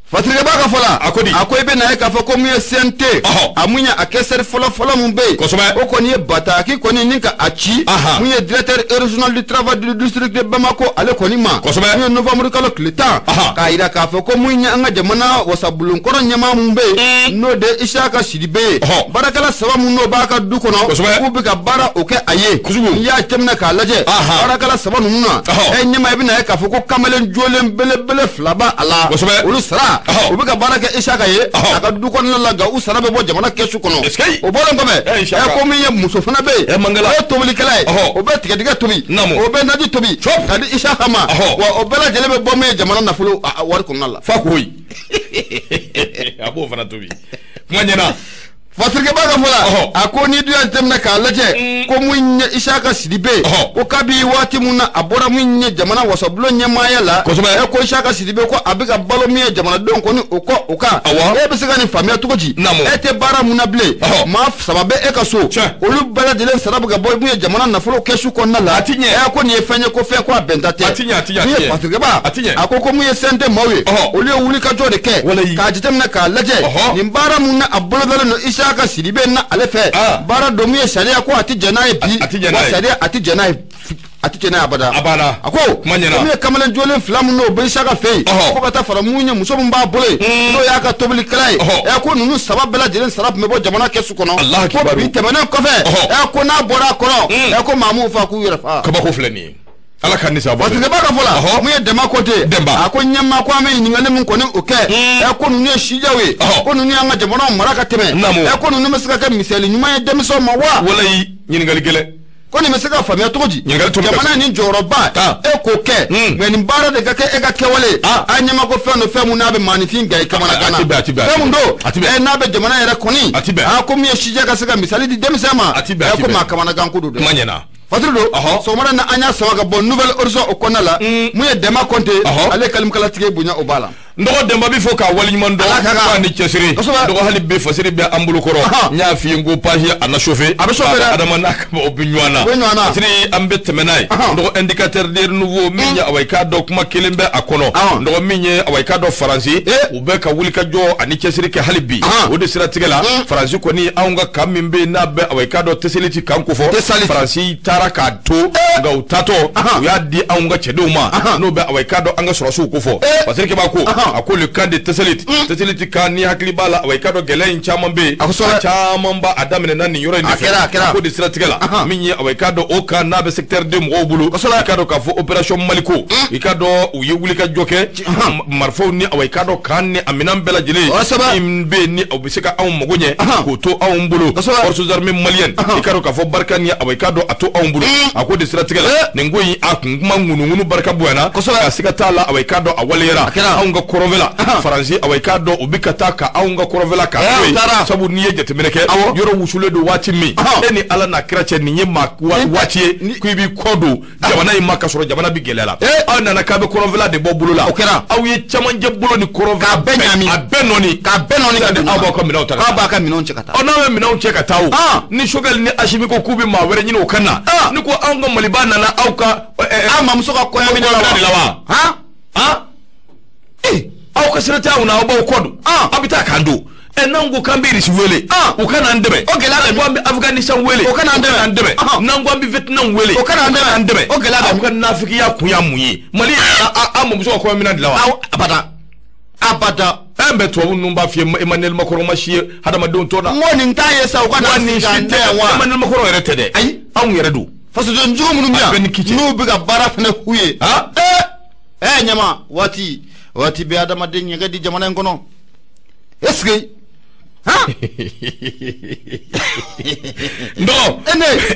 Fatirikɛba ka fɔ la. A ko di. A ko i bɛ na ye k'a fɔ ko mun ye CNT. A mun ye a kɛsɛri fɔlɔ fɔlɔ mun bɛ yen. Kosɛbɛ. O kɔni ye bataki kɔni ni ka a ci. Mun ye directeur régional du travail du district de Bamako ale kɔni ma. Kosɛbɛ. Mun ye novembre kalo tile 10. K'a yira k'a fɔ ko mun ye an ka jamana wasabulon kɔrɔ ɲɛmaa mun bɛ yen. N'o de Isaka Sidibe ye. Baarakɛla saba mun n'o b'a ka du kɔnɔ. Kosɛbɛ. K'u bɛ ka baara o kɛ a ye. Kojugu. N'i y'a jateminɛ k'a lajɛ. Baarakɛla saba ninnu na. Ɲɛmaa i bɛ na ye k'a fɔ ko kamalen jolen belebele fila b'a la. Kosɛbɛ. Olu sara. U bɛ ka baara kɛ Isaka ye a ka du kɔnɔna la nka u sara bɛ bɔ jamana kɛsu kɔnɔ o bɔlen kɔfɛ ko min ye muso fana bɛ yen o ye tobilikɛla ye o bɛ tigɛdɛgɛ tobi o bɛ naji tobi ka di Isaka ma wa o bɛɛ lajɛlen bɛ bɔ min ye jamana nafolo wari kɔnɔna la. Fa koyi a b'o fana tobi kuma ɲɛna. Fatirikɛba ka fɔ la a ko n'i dun y'a jateminɛ k'a lajɛ ko mun ye Isaka Sidibe ko kabi waati mun na a bɔra mun ye jamana wasabulon ɲɛmaaya la ko Isaka Sidibe ko a bɛ ka balo min ye jamanadenw kɔni o kɔ o kan e bɛ se ka nin faamuya cogo di e tɛ baara mun na bilen maa saba bɛ e ka so olu bɛɛ lajɛlen sara bɛ ka bɔ mun ye jamana nafolo kɛsu kɔnɔna la ko nin ye fɛn ye ko fɛn ko a bɛnta tɛ min ye Fatirikɛba a ko mun ye CNT maaw ye olu ye wulikajɔ de kɛ k'a jateminɛ k'a lajɛ nin baara mun na a bolodalen don Isaka Sidibe na ale fɛ baara dɔ mun ye sariya ko a tɛ jɛn n'a ye bi wa sariya a tɛ jɛn n'a ye a tɛ jɛn n'a ye abada a ko mun ye kamalen jolen fila mun n'o bɛ Isaka fɛ yen fo ka taa fara mun ye muso min b'a bolo yen n'o y'a ka tobilikɛla ye ko ninnu saba bɛɛ lajɛlen sara tun bɛ bɔ jamana kɛsu kɔnɔ ko bi tɛmɛnen kɔfɛ ko n'a bɔra a kɔnɔ ko maa m'u fa k'u yɛrɛ fa. Kabako filɛ nin ye. Ala ka ni sabali. Fatirikɛba ka fɔ la mun ye Demba Kɔnte a ko ɲɛmaa ko an bɛ ɲininkali min kɔni o kɛ ko ninnu ye sijaw ye ko ninnu y'an ka jamanaw mara ka tɛmɛ ko ninnu bɛ se ka kɛ misali ɲuman ye denmisɛnw ma wa. Walayi ɲininkali gɛlɛn. Ko nin bɛ se ka faamuya cogo di jamana nin jɔyɔrɔba e k'o kɛ mɛ nin baara de ka kɛ e ka kɛwale a ɲɛma ko fɛn don fɛn mun n'a bɛ maaninfin gɛn i kamanagan na fɛn mun don n'a bɛ jamana yɛrɛ kɔni a ko min ye sijɛ ka se ka misali di denmisɛn ma ko maa kamanagan ko don dɛ. Kuma ɲɛna. Fatiri don sɔgɔmada na an y'a sama ka bɔ Nouvel Horizon o kɔnɔna la mun ye Demba Kɔnte ale ye kalimakalatigi bonya o b'a la. N dɔgɔ Denba bɛ fɔ k'a waleɲuman dɔn k'a ni cɛsiri dɔgɔ hali bi fasiri bɛ an bolo kɔrɔ n y'a f'i ye n ko page a na chauffer a bɛ chauffer dɛ Adama n'a ka o bɛ ɲɔgɔn na fasiri an bɛ tɛmɛ n'a ye dɔgɔ indicateur de renouveau min ye awa i k'a dɔn kuma kelen bɛ a kɔnɔ dɔgɔ min ye awa i k'a dɔn Faransi u bɛ ka wulikajɔ ani cɛsiri kɛ hali bi o de siratigɛ la Faransi kɔni anw ka kan min bɛ yen n'a bɛ awa i k'a dɔn Tesaliti kan ko fɔ Faransi taara k'a to nka u taatɔ u y'a di anw ka cɛdenw ma n'o bɛ awa i k'a dɔn an ka sɔrɔsiw ko fɔ Fasiri Keba ko a ko le camp de Tessalit Tessalit kan ni hakili b'a la awa i k'a dɔn gɛlɛya in caman bɛ yen a caman b'a daminɛ na nin yɔrɔ in de fɛ a ko de siratigɛ la min ye awa i k'a dɔn o kan n'a bɛ secteur 2 mɔgɔw bolo i k'a dɔn k'a fɔ opération Maliko i k'a dɔn u ye wulikajɔ kɛ marifaw ni awa i k'a dɔn kan ni a minɛn bɛɛ lajɛlen min bɛ yen ni o bɛ se ka anw mago ɲɛ k'o to anw bolo forces armées maliennes i k'a dɔn k'a fɔ barika ni awa i k'a dɔn a to anw bolo a ko de siratigɛ la nin ko in a kun kuma ŋunuŋunu barika bonyana ka siga t'a la awa i k'a dɔn a waleyara anw ka kɔrɔnfɛla Faransi awa i k'a dɔn u bɛ ka taa ka anw ka kɔrɔnfɛla k'a to yen sabu n'i ye jateminɛ kɛ yɔrɔ wusulen don waati min e ni Ala n'a kira cɛ nin ye maa waati ye k'i b'i kɔ don jamana in ma ka sɔrɔ jamana bɛ gɛlɛya la aw nana k'a bɛ kɔrɔnfɛla de bɔ bolo la aw ye camancɛ bolo ni kɔrɔnfɛla k'a bɛɛ ɲagami a bɛɛ nɔni k'a bɛɛ nɔni aw b'aw ka minɛnw ta aw b'a ka minɛnw cɛ ka taa ɔ n'aw ye minɛnw cɛ ka taa o ni Choguel ni Assimi ko k'u bɛ maa wɛrɛ ɲini o ka na ni ko anw ka Maliba nana aw ka an mamuso ka kɔɲɔminɛn de la wa aw ka sira tɛ anw na aw b'aw kɔ don aw bɛ taa k'an don n'an ko k'an bɛ Irisi wele u ka n'an dɛmɛ o gɛlɛya bɛ ko an bɛ Afganistan wele o ka n'an dɛmɛ n'an ko an bɛ Vietnam wele o ka n'an dɛmɛ o gɛlɛya bɛ aw ka nafigiya kun y'a mun ye Mali an mamuso ka kɔɲɔminɛn de la wa abada abada bɛ tubabu ninnu b'a f'i ye Emmanuel Macron ma si ye hadamadenw tɔ la n ko nin t'a ye sa u ka na nin si tɛ Emmanuel Macron yɛrɛ tɛ dɛ ayi anw yɛrɛ don fasoden jugu minnu bɛ yan n'u bɛ ka baara fana k'u ye ɲama waati waati bɛ adamaden ɲɛgɛn di jamana in kɔnɔ est-ce que non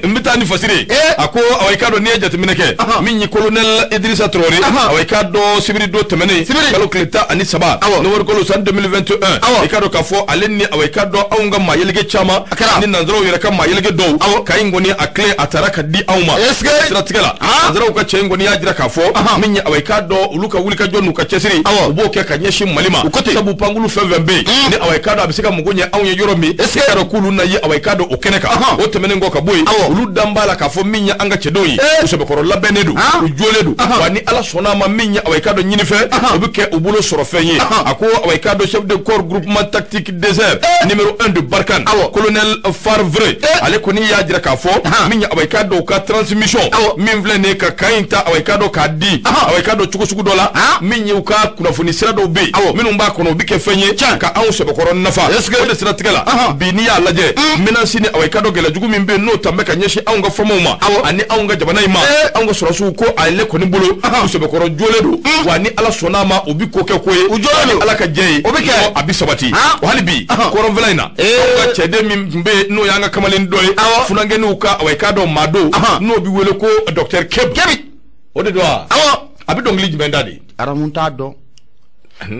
n bɛ taa ni fasiri a ko awa i k'a dɔn n'i ye jateminɛ kɛ min ye colonel Idrissa Traoré awa i k'a dɔn sibiri don tɛmɛnen kalo tile 13 novembre kalo san 2021 i k'a dɔn k'a fɔ ale ni awa i k'a dɔn anw ka maa yeleke caman ni nanzaraw yɛrɛ ka maa yeleke dɔw ka in kɔni a clé a taara ka di anw ma siratigɛ la nanzaraw ka cɛ in kɔni y'a jira k'a fɔ min ye awa i k'a dɔn olu ka wulikajɔ n'u ka cɛsiri u b'o kɛ ka ɲɛsin Mali ma sabu pankulu fɛn fɛn bɛ yen ni awa i k'a dɔn a bɛ se ka mago ɲɛ anw ye yɔrɔ min est-ce que yɛrɛ k'olu na ye awa i k'a dɔn o kɛnɛ kan o tɛmɛnen kɔ ka bɔ yen olu dan b'a la k'a fɔ min ye an ka cɛdenw ye u sɛbɛkɔrɔ labɛnnen don u jɔlen don wa ni Ala sɔnna a ma min ye awa i k'a dɔn ɲinifɛn o bɛ kɛ u bolo sɔrɔ fɛn ye a ko awa i k'a dɔn chef de corps groupement tactique désert numéro 1 de Barkhane colonel Farvre ale kɔni y'a jira k'a fɔ min ye awa i k'a dɔn u ka transmission min filɛ nin ye ka kan in ta awa i k'a dɔn k'a di awa i k'a dɔn cogo sugu dɔ la min ye u ka kunnafoni sira dɔw bɛ yen minnu b'a kɔnɔ u bɛ kɛ fɛn ye ka anw sɛbɛkɔrɔ nafa o de siratigɛ la bi n'i y'a lajɛ menace ni awa i k'a dɔn gɛlɛjugu min bɛ yen n'o tan bɛ ka ɲɛsin anw ka fɔmaw ma ani anw ka jamana in ma anw ka sɔrɔsiw ko ale kɔni bolo u sɛbɛkɔrɔ jɔlen don wa ni Ala sɔnna a ma u bɛ ko kɛ ko ye u jɔlen don Ala ka jɛ ye o bɛ kɛ a bɛ sabati o hali bi kɔrɔnfɛla in na anw ka cɛden min tun bɛ yen n'o y'an ka kamalen dɔ ye funankɛninw ka awa i k'a dɔn maa don n'o bɛ wele ko docteur Kebi o de don wa a bɛ dɔnkili jumɛn da de Aramu t'a dɔn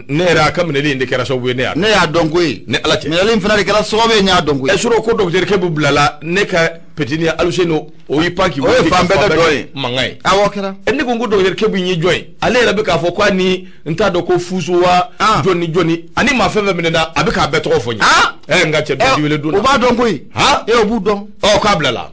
ne yɛrɛ a ka minɛli in de kɛra sababu ye ne y'a dɔn koyi ni Ala cɛ minɛli in fana de kɛra sababu ye ne y'a dɔn koyi sɔrɔ ko docteur Kebi bilala ne ka petit ni Aluseni o y'i pan k'i o ye fan bɛɛ dɔ ye mankan ye awɔ kɛra ne ko docteur Kebi in ye jɔn ye ale yɛrɛ bɛ k'a fɔ k'a ni n t'a dɔn ko Fuso wa jɔn ni jɔn ani maa fɛn fɛn minɛna a bɛ k'a bɛɛ tɔgɔ fɔ n ye n ka cɛ dɔ wele don na o b'a dɔn koyi o b'u dɔn k'a bilala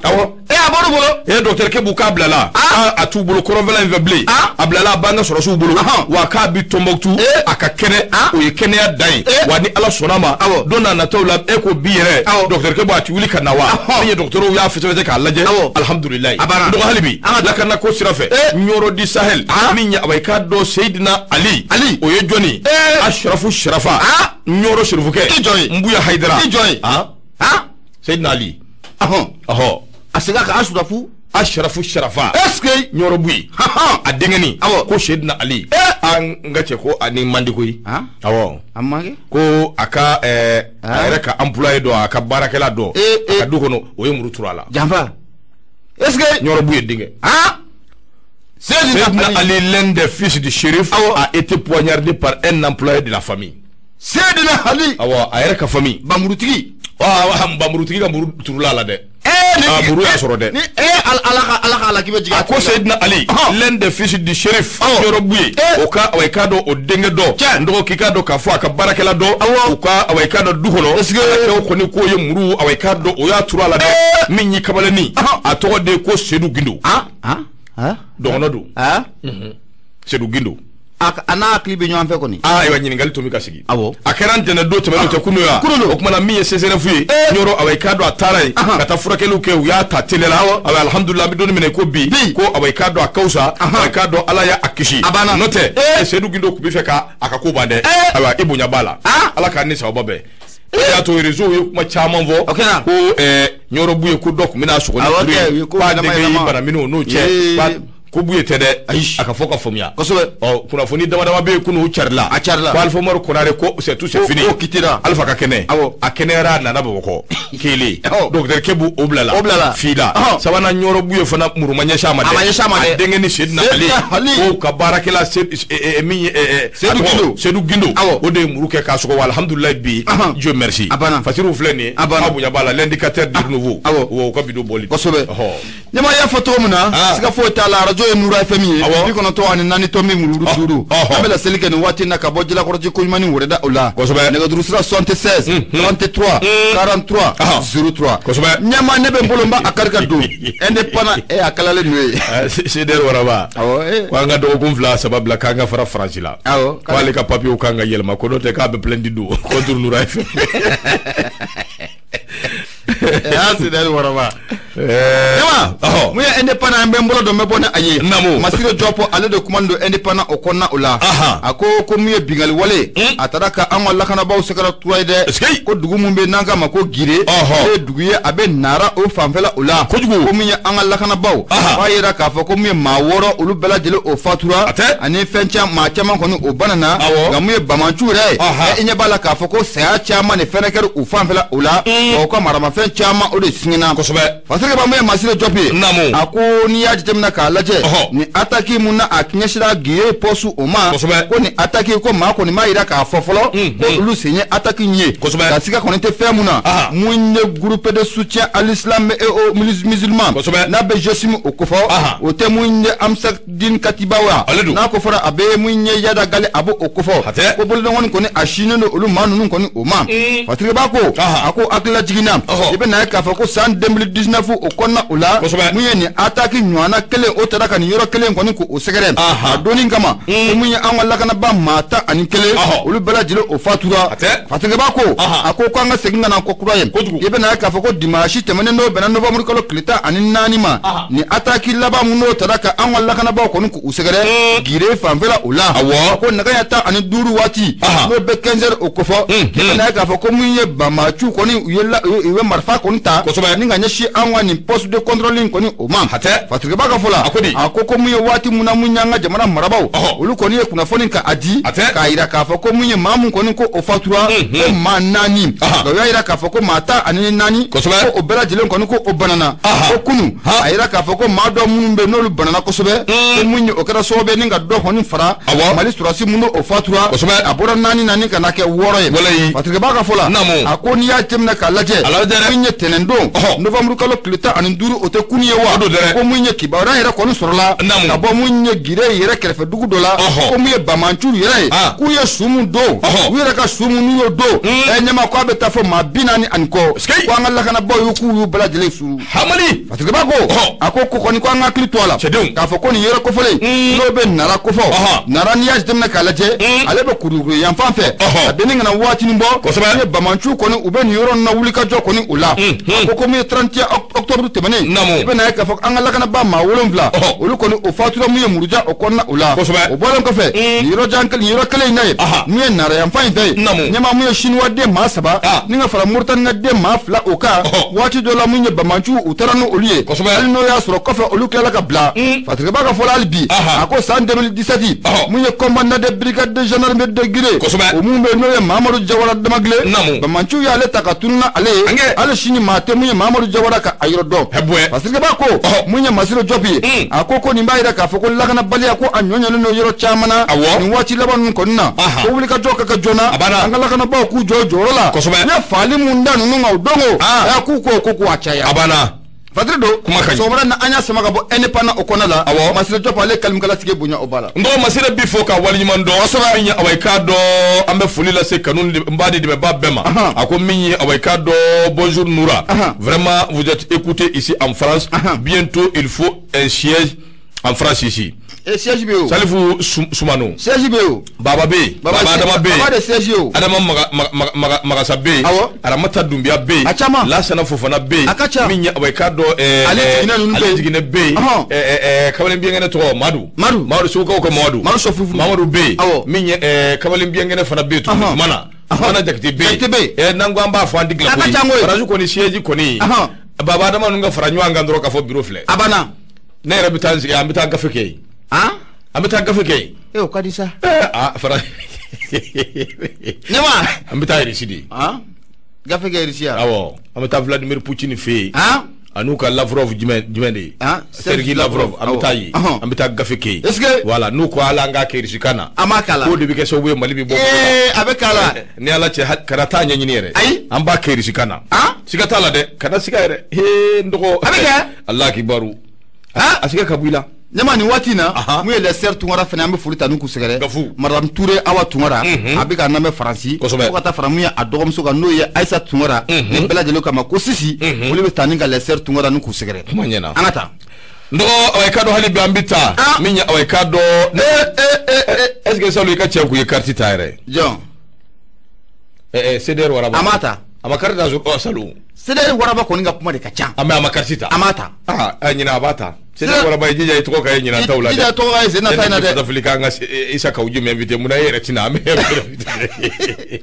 awɔ a bɔr'u bolo docteur Kebu k'a bilala a t'u bolo kɔrɔnfɛla in fɛ bilen a bilala a b'an ka sɔrɔsiw bolo wa k'a bi Tɔnbɔkutu a ka kɛnɛ o ye kɛnɛya dan ye wa ni Ala sɔnna a ma don n'a nataw la e ko bi yɛrɛ docteur Kebu a ti wuli ka na wa min ye docteur y'a fɛsɛfɛsɛ k'a lajɛ alihamudulilayi dɔgɔ hali bi lakana ko sira fɛ Ɲɔrɔ di Sahel min ye awa i k'a dɔn Seyidina Ali o ye jɔnni Ashrafu Sharafa Ɲɔrɔ Serifukɛ i jɔn ye Nbuya Hayidara i jɔn ye Seyidina Ali a segin a kan Ashrafu Sharafa est-ce que Ɲɔrɔ Buyi a denkɛni ko Seyidina Ali an ka cɛ ko a ni man di koyi awɔ a man kɛ ko a ka a yɛrɛ ka employé dɔ a ka baarakɛla dɔ a ka du kɔnɔ o ye muru turu a la janfa est-ce que Ɲɔrɔ Buyi denkɛ Seyidina Ali, l'un des fils du shérif, a été poignardé par un employé de la famille. Seyidina Ali awɔ a yɛrɛ ka famille bamurutigi bamurutigi ka muru turula a la dɛ. Muru y'a sɔrɔ dɛ. Ni Ala ka Ala k'i bɛ jigin. A ko Seydina Ali, l'un des fils du shérif Ɲɔrɔ Buye, o ka awa i k'a dɔn o denkɛ dɔ, n dɔgɔ k'i k'a dɔn k'a fɔ a ka baarakɛla dɔ, u ka awa i k'a dɔn du kɔnɔ, alakɛw kɔni k'o ye muru awa i k'a dɔn o y'a turu a la dɛ, min y'i kabalenni, a tɔgɔ de ye ko Seydou Gindo. Dɔgɔnɔ don. Seydou Gindo. A n'a hakili bɛ ɲɔgɔn fɛ kɔni. Ayiwa ɲininkali tun bɛ ka sigi. Awɔ. A kɛra ntɛnɛn don tɛmɛnen tɛ kunun ya. Kunun don. O kumana min ye CSRF ye. Ɲɔrɔ awa i k'a dɔn a taara yen. Ka taa furakɛliw kɛ u y'a ta teliya la. Awa alihamudulila an bɛ don min na i ko bi. Ko awa i k'a dɔn a ka fisa. Awa i k'a dɔn Ala y'a kisi. A banna. N'o tɛ Seydou Gindo tun bɛ fɛ ka a ka ko ban dɛ. Ayiwa i bonya b'a la. Ala k'an ni sababa bɛn. O y'a to réseau ye kuma caman fɔ. O kɛra. Ko Ɲɔrɔ Buye ko dɔ tun bɛna sɔgɔ ni kuru ye. K'a denkɛ y'i bana minnu n'o cɛ. Ko Buye tɛ dɛ, a ka fɔ ka faamuya. Kosɛbɛ. Ɔ kunnafoni dama dama bɛ yen kunun u carila. A carila. Ko Alpha Umaru Konare ko c'est tout, c'est fini. Ko kitira. Alpha ka kɛnɛ. Awɔ. A kɛnɛyara a nana Bamakɔ. Kelen. Docteur Kebu o bilala. O bilala. Fila. Sabanan Ɲɔrɔ Buye fana muru ma ɲɛsin a ma dɛ. A ma ɲɛsin a ma dɛ. A denkɛ ni Seydina Ali. Ko ka baarakɛla min ye Seydou Gindo. Seydou Gindo. Awɔ. O de ye muru kɛ k'a sɔgɔ wa alhamdulilayi bi. Dieu merci. A banna. Fasiriw filɛ nin ye. A banna. Aw bonya b'a la l'indicateur du renouveau. Awɔ. O ka vidéo bɔli. Kosɛbɛ. Ɲɛmaa y'a fɔ cogo min na. Siga foyi t'a la arajo ye Nura FM ye. 94.5. An bɛ laseli kɛ nin waati in na ka bɔ Jalakɔrɔji koɲuman ni wɛrɛda o la. Kosɛbɛ. Nɛgɛjuru sira 76 33 43 03. Kosɛbɛ. Ɲɛmaa ne bɛ n bolo n b'a a kari ka don. Indépendant a kalalen n'o ye. CDR waraba. Awɔ. Ko an ka dɔgɔkun 2 3 bila k'an ka fara Faransi la. Awɔ. K'ale ka papiyew kan ka yɛlɛma ko n'o tɛ k'a bɛ plainte don contre Nura FM. CDR waraba. Ɲɛma mun ye indépendant n bɛ n bolo don n bɛ bɔ ni a ye. Naamu. Masire Jɔpɔ ale de kuma don indépendant o kɔnɔna o la. A ko ko mun ye bingali wale. A taara ka an ka lakanabaaw sɛgɛrɛ kura ye dɛ. Ko dugu mun bɛ n'an k'a ma ko Gire. Ale ye dugu ye a bɛ Nara o fanfɛla o la. Kojugu. Ko mun ye an ka lakanabaaw. B'a yira k'a fɔ ko mun ye maa 6 olu bɛɛ lajɛlen o fatura. Ani fɛn caman maa caman kɔni o banana. Nka mun ye bamanciw yɛrɛ ye. I ɲɛ b'a la k'a fɔ ko saya caman de fɛnɛ kɛra u fanfɛla o la. Wa u ka maramafɛn caman o de siginna. Kosɛbɛ. Fasirikɛ ba mun ye Masire Jɔp ye. Naamu. A ko n'i y'a jateminɛ k'a lajɛ. Ni attaque mun na a ɲɛsinra Gire poste o ma. Kosɛbɛ. Ko ni attaque ko maa kɔni m'a yira k'a fɔ fɔlɔ. Ko olu sen ye attaque in ye. Kosɛbɛ. Ka siga kɔni tɛ fɛn mun na. Mun ye groupe de soutien à l'islam et aux musulmans. Kosɛbɛ. N'a bɛ GSIM o kofɔ. O tɛ mun ye Amsadine Katibawa. Ale don. N'a ko fɔra a bɛ mun ye Yada Gale a b'o kofɔ. Hatɛ. Ko bolodɔngɔni kɔni a sinnen don olu maa ninnu kɔni o ma. Fasirikɛba ko. A ko hakilila jiginna. I bɛ na ye k'a fɔ ko san 2019 o kɔnɔna o la. Kosɛbɛ. Mun ye nin attaque ɲɔgɔnna kelen o taara ka nin yɔrɔ kelen kɔni k'o sɛgɛrɛ. A donni kama. Ko mun ye an ka lakanaba maa 11. Olu bɛɛ lajɛlen o fatura. Fasirikɛba ko. A ko k'an ka segin ka na ko kura ye. Kojugu. I bɛ na ye k'a fɔ ko dimanche tɛmɛnen n'o bɛnna novembre kalo tile 14 ma. Nin attaque laban mun n'o taara ka an ka lakanabaaw kɔni k'u sɛgɛrɛ. Gire fanfɛla o la. Awɔ. Ko nɛgɛ ɲɛ 15 waati. N'o bɛ 15 heures o kofɔ. I bɛ na ye k'a fɔ ko mun ye bamaciw kɔni u ye marifa kɔni ta. Kosɛbɛ. Ni ka ɲɛsin an ka nin poste de contrôle in kɔni o ma. Hatɛ. Fasirikɛba ka fɔ la. A ko di. A ko ko mun ye waati mun na mun y'an ka jamana marabaaw. Olu kɔni ye kunnafoni ka a di. Hatɛ. K'a yira k'a fɔ ko mun ye maa mun kɔni ko o fatura. Ko maa 4. Nka u y'a yira k'a fɔ ko maa 14. Kosɛbɛ. Ko o bɛɛ lajɛlen kɔni ko o banana. Ko kunun. A yira k'a fɔ ko maa dɔ minnu bɛ n'olu banana kosɛbɛ. Ko mun ye o kɛra sababu ye ni ka dɔ kɔni fara. Awɔ. Mali sɔrɔdasi minnu o fatura. Kosɛbɛ. A bɔra 4 na ni ka na kɛ 6 ye. Walayi. Fasirikɛba ka fɔ la. Naamu. A ko n'i y'a jateminɛ k'a lajɛ. A lajɛ dɛ. Mun ye tɛnɛn don. Novembre kalo tile 15 o tɛ kunun ye wa. O don dɛ. Ko mun ye kibaruya yɛrɛ kɔni sɔrɔla. Naamu. Ka bɔ mun ye Gire yɛrɛ kɛrɛfɛ dugu dɔ la. Ɔhɔ. Ko mun ye bamanciw yɛrɛ ye. Ah. K'u ye su mun don. Ɔhɔ. U yɛrɛ ka su mun n'u y'o don. Ɛ ɲɛma k'a bɛ taa fɔ maa 40 ani kɔ. Sikeyi. Ko an ka lakanabaaw y'u k'u y'u bɛɛ lajɛlen su. Hamali. Fasirikɛba ko. Ɔhɔ. A ko ko kɔni ko an ka hakili to a la. Cɛdenw. K'a fɔ ko nin yɔrɔ kofɔlen. N'o bɛ Nara kofɔ. Ɔhɔ. Nara n'i y'a jateminɛ k'a lajɛ. Ale bɛ Kulukoro yan fan fɛ. Ɔhɔ. A denni kana waatinin bɔ. Kosɛbɛ. N'u ye bamanciw kɔni u bɛ nin yɔrɔ ninnu na wulikajɔ kɔni o la. A ko ko mun ye 31 octobre tɛmɛnen. Naamu. I bɛ na ye k'a fɔ an ka lakanabaa maa 7. Ɔhɔ. Olu kɔni o fatura mun ye muruja o kɔnɔna o la. Kosɛbɛ. O bɔlen kɔfɛ. Nin yɔrɔ jan kelen nin yɔrɔ kelen in na ye. Aha. Mun ye Nara yan fan in fɛ ye. Naamu. Ɲɛmaa mun ye Siniwa den maa 3. Ah. Ni ka fara Moritani ka den maa 2 o kan. Ɔhɔ. Waati dɔ la mun ye bamanciw u taara n'olu ye. Kosɛbɛ. Hali n'o y'a sɔrɔ kɔfɛ olu tilala ka bila. Fasirikɛba ka fɔ la hali bi. Aha. A ko san 2017. Ɔhɔ. Mun ye commandant de brigade de gendarmerie de Giré. Kosɛbɛ. O mun bɛ yen n'o ye Mamadu Jawara Damagile. Naamu. Bamanciw y'ale ta ka tunun n'ale ye. Ange. Hali sini maa tɛ mun ye Mamadu Jawara ka a yɔrɔ dɔn. Hɛbuwɛ. Fasirikɛba ko. Ɔhɔ. Mun ye Masire Jɔp ye. A ko ko nin b'a yira k'a fɔ ko lakanabaliya ko a ɲɔɲɔlen don yɔrɔ caman na. Awɔ. Nin waati laban ninnu kɔni na. Aha. Ko wulikajɔ ka kɛ joona. A banna. An ka lakanabaaw k'u jɔ jɔyɔrɔ la. Kosɛbɛ. N ye faali mun da ninnu kan o don o. Ah. Ɛ k'u ko ko k'u a caya. A banna. Fadri don kuma ka ɲi sɔgɔmada na an y'a sama ka bɔ indépendant o kɔnɔna la. Awɔ. Masire Diop ale kalimukala sigi bonya o ba la. N dɔgɔ Masire bi fo ka waleɲuman dɔn. Kosɛbɛ. Min ye awa i k'a dɔn an bɛ foli lase kanu n b'a di dɛmɛbaa bɛɛ ma. A ko min ye awa i k'a dɔn bonjour Noura. Vraiment vous êtes écouté ici en France. Bientôt il faut un siège en France ici. E siège bɛ yen o. Salifu Sumano. Siège bɛ yen o. Baba bɛ yen. Baba Adama bɛ yen. Baba de siège ye o. Adama Magasa bɛ yen. Awɔ. Aramata Dunbiya bɛ yen. A caman. Lasana Fofana bɛ yen. A ka ca. Min ye awa i k'a dɔn. Ale jiginɛ ninnu bɛ yen. Ale jiginɛ bɛ yen. Kamalen binkɛnɛ tɔgɔ Madu. Madu. Madu Segukaw ka Madu. Madu Sɔfufu. Mamadu bɛ yen. Awɔ. Min ye kamalen binkɛnɛ fana bɛ yen tuguni. Mana. Mana Jakite bɛ yen. Jakite bɛ yen. N'an ko an b'a fɔ an tɛ dilan A ka ca koyi. Faransi kɔni siège kɔni. Baba Adama ninnu ka fara ɲɔgɔn kan dɔrɔn k'a fɔ bureau filɛ. A banna. Ne yɛrɛ bɛ taa n sigi an bɛ taa gafe kɛ yen. An bɛ taa gafe kɛ yen. E o ka di sa. Aa fara. Ne ma. An bɛ taa Russie de. Gafe kɛ Russie ya. Awɔ an bɛ taa Vladimir Poutine fɛ yen. A n'u ka Lavrov jumɛn de ye. Sergei Lavrov an bɛ taa yen. An bɛ taa gafe kɛ yen. Est-ce que. Voilà n'u ko ala an k'a kɛ Russie kan na. An b'a k'a la. K'o de bɛ kɛ sababu ye Mali bɛ bɔ. A bɛ k'a la. Ni ala cɛ kana taa ɲɛɲini yɛrɛ. Ayi. An b'a kɛ Russie kan na. Siga t'a la dɛ kana siga yɛrɛ. Hee n dɔgɔ. A bɛ kɛ. Alahi akibaru. A siga ka bɔ i la. Ne ma nin waati in na mun ye Lɛsɛri Tunkara fana an bɛ foli ta n'u k'u sɛgɛrɛ. Gafu. Madame Touré Awa Tunkara a bɛ ka lamɛn Faransi. Kosɛbɛ. Fo ka taa fara mun ye a dɔgɔmuso kan n'o ye Ayisa Tunkara. Ni bɛɛ lajɛlen kama ko Sisi. Olu bɛ taa ni ka Lɛsɛri Tunkara n'u k'u sɛgɛrɛ. Kuma ɲɛna. An ka taa. N dɔgɔ awa i k'a dɔn hali bi an bɛ taa. Min ye awa i k'a dɔn. Est-ce que Saliou i ka cɛ kun ye carte ta yɛrɛ. Jɔn. CDR Waraba. A m'a ta. A ma carte ta Saliou. CDR Waraba kɔni ka kuma de ka ca. A ma carte ta. A m'a ta. Aa ɲinɛ a b'a ta. CDR Waraba i jija i tɔgɔ ka ye ɲinan taw la dɛ. Jija tɔgɔ ka ye sen na ta in na dɛ. Ne fili k'an ka Isa Kawu Jim invité munna e yɛrɛ tɛna an bɛ invité.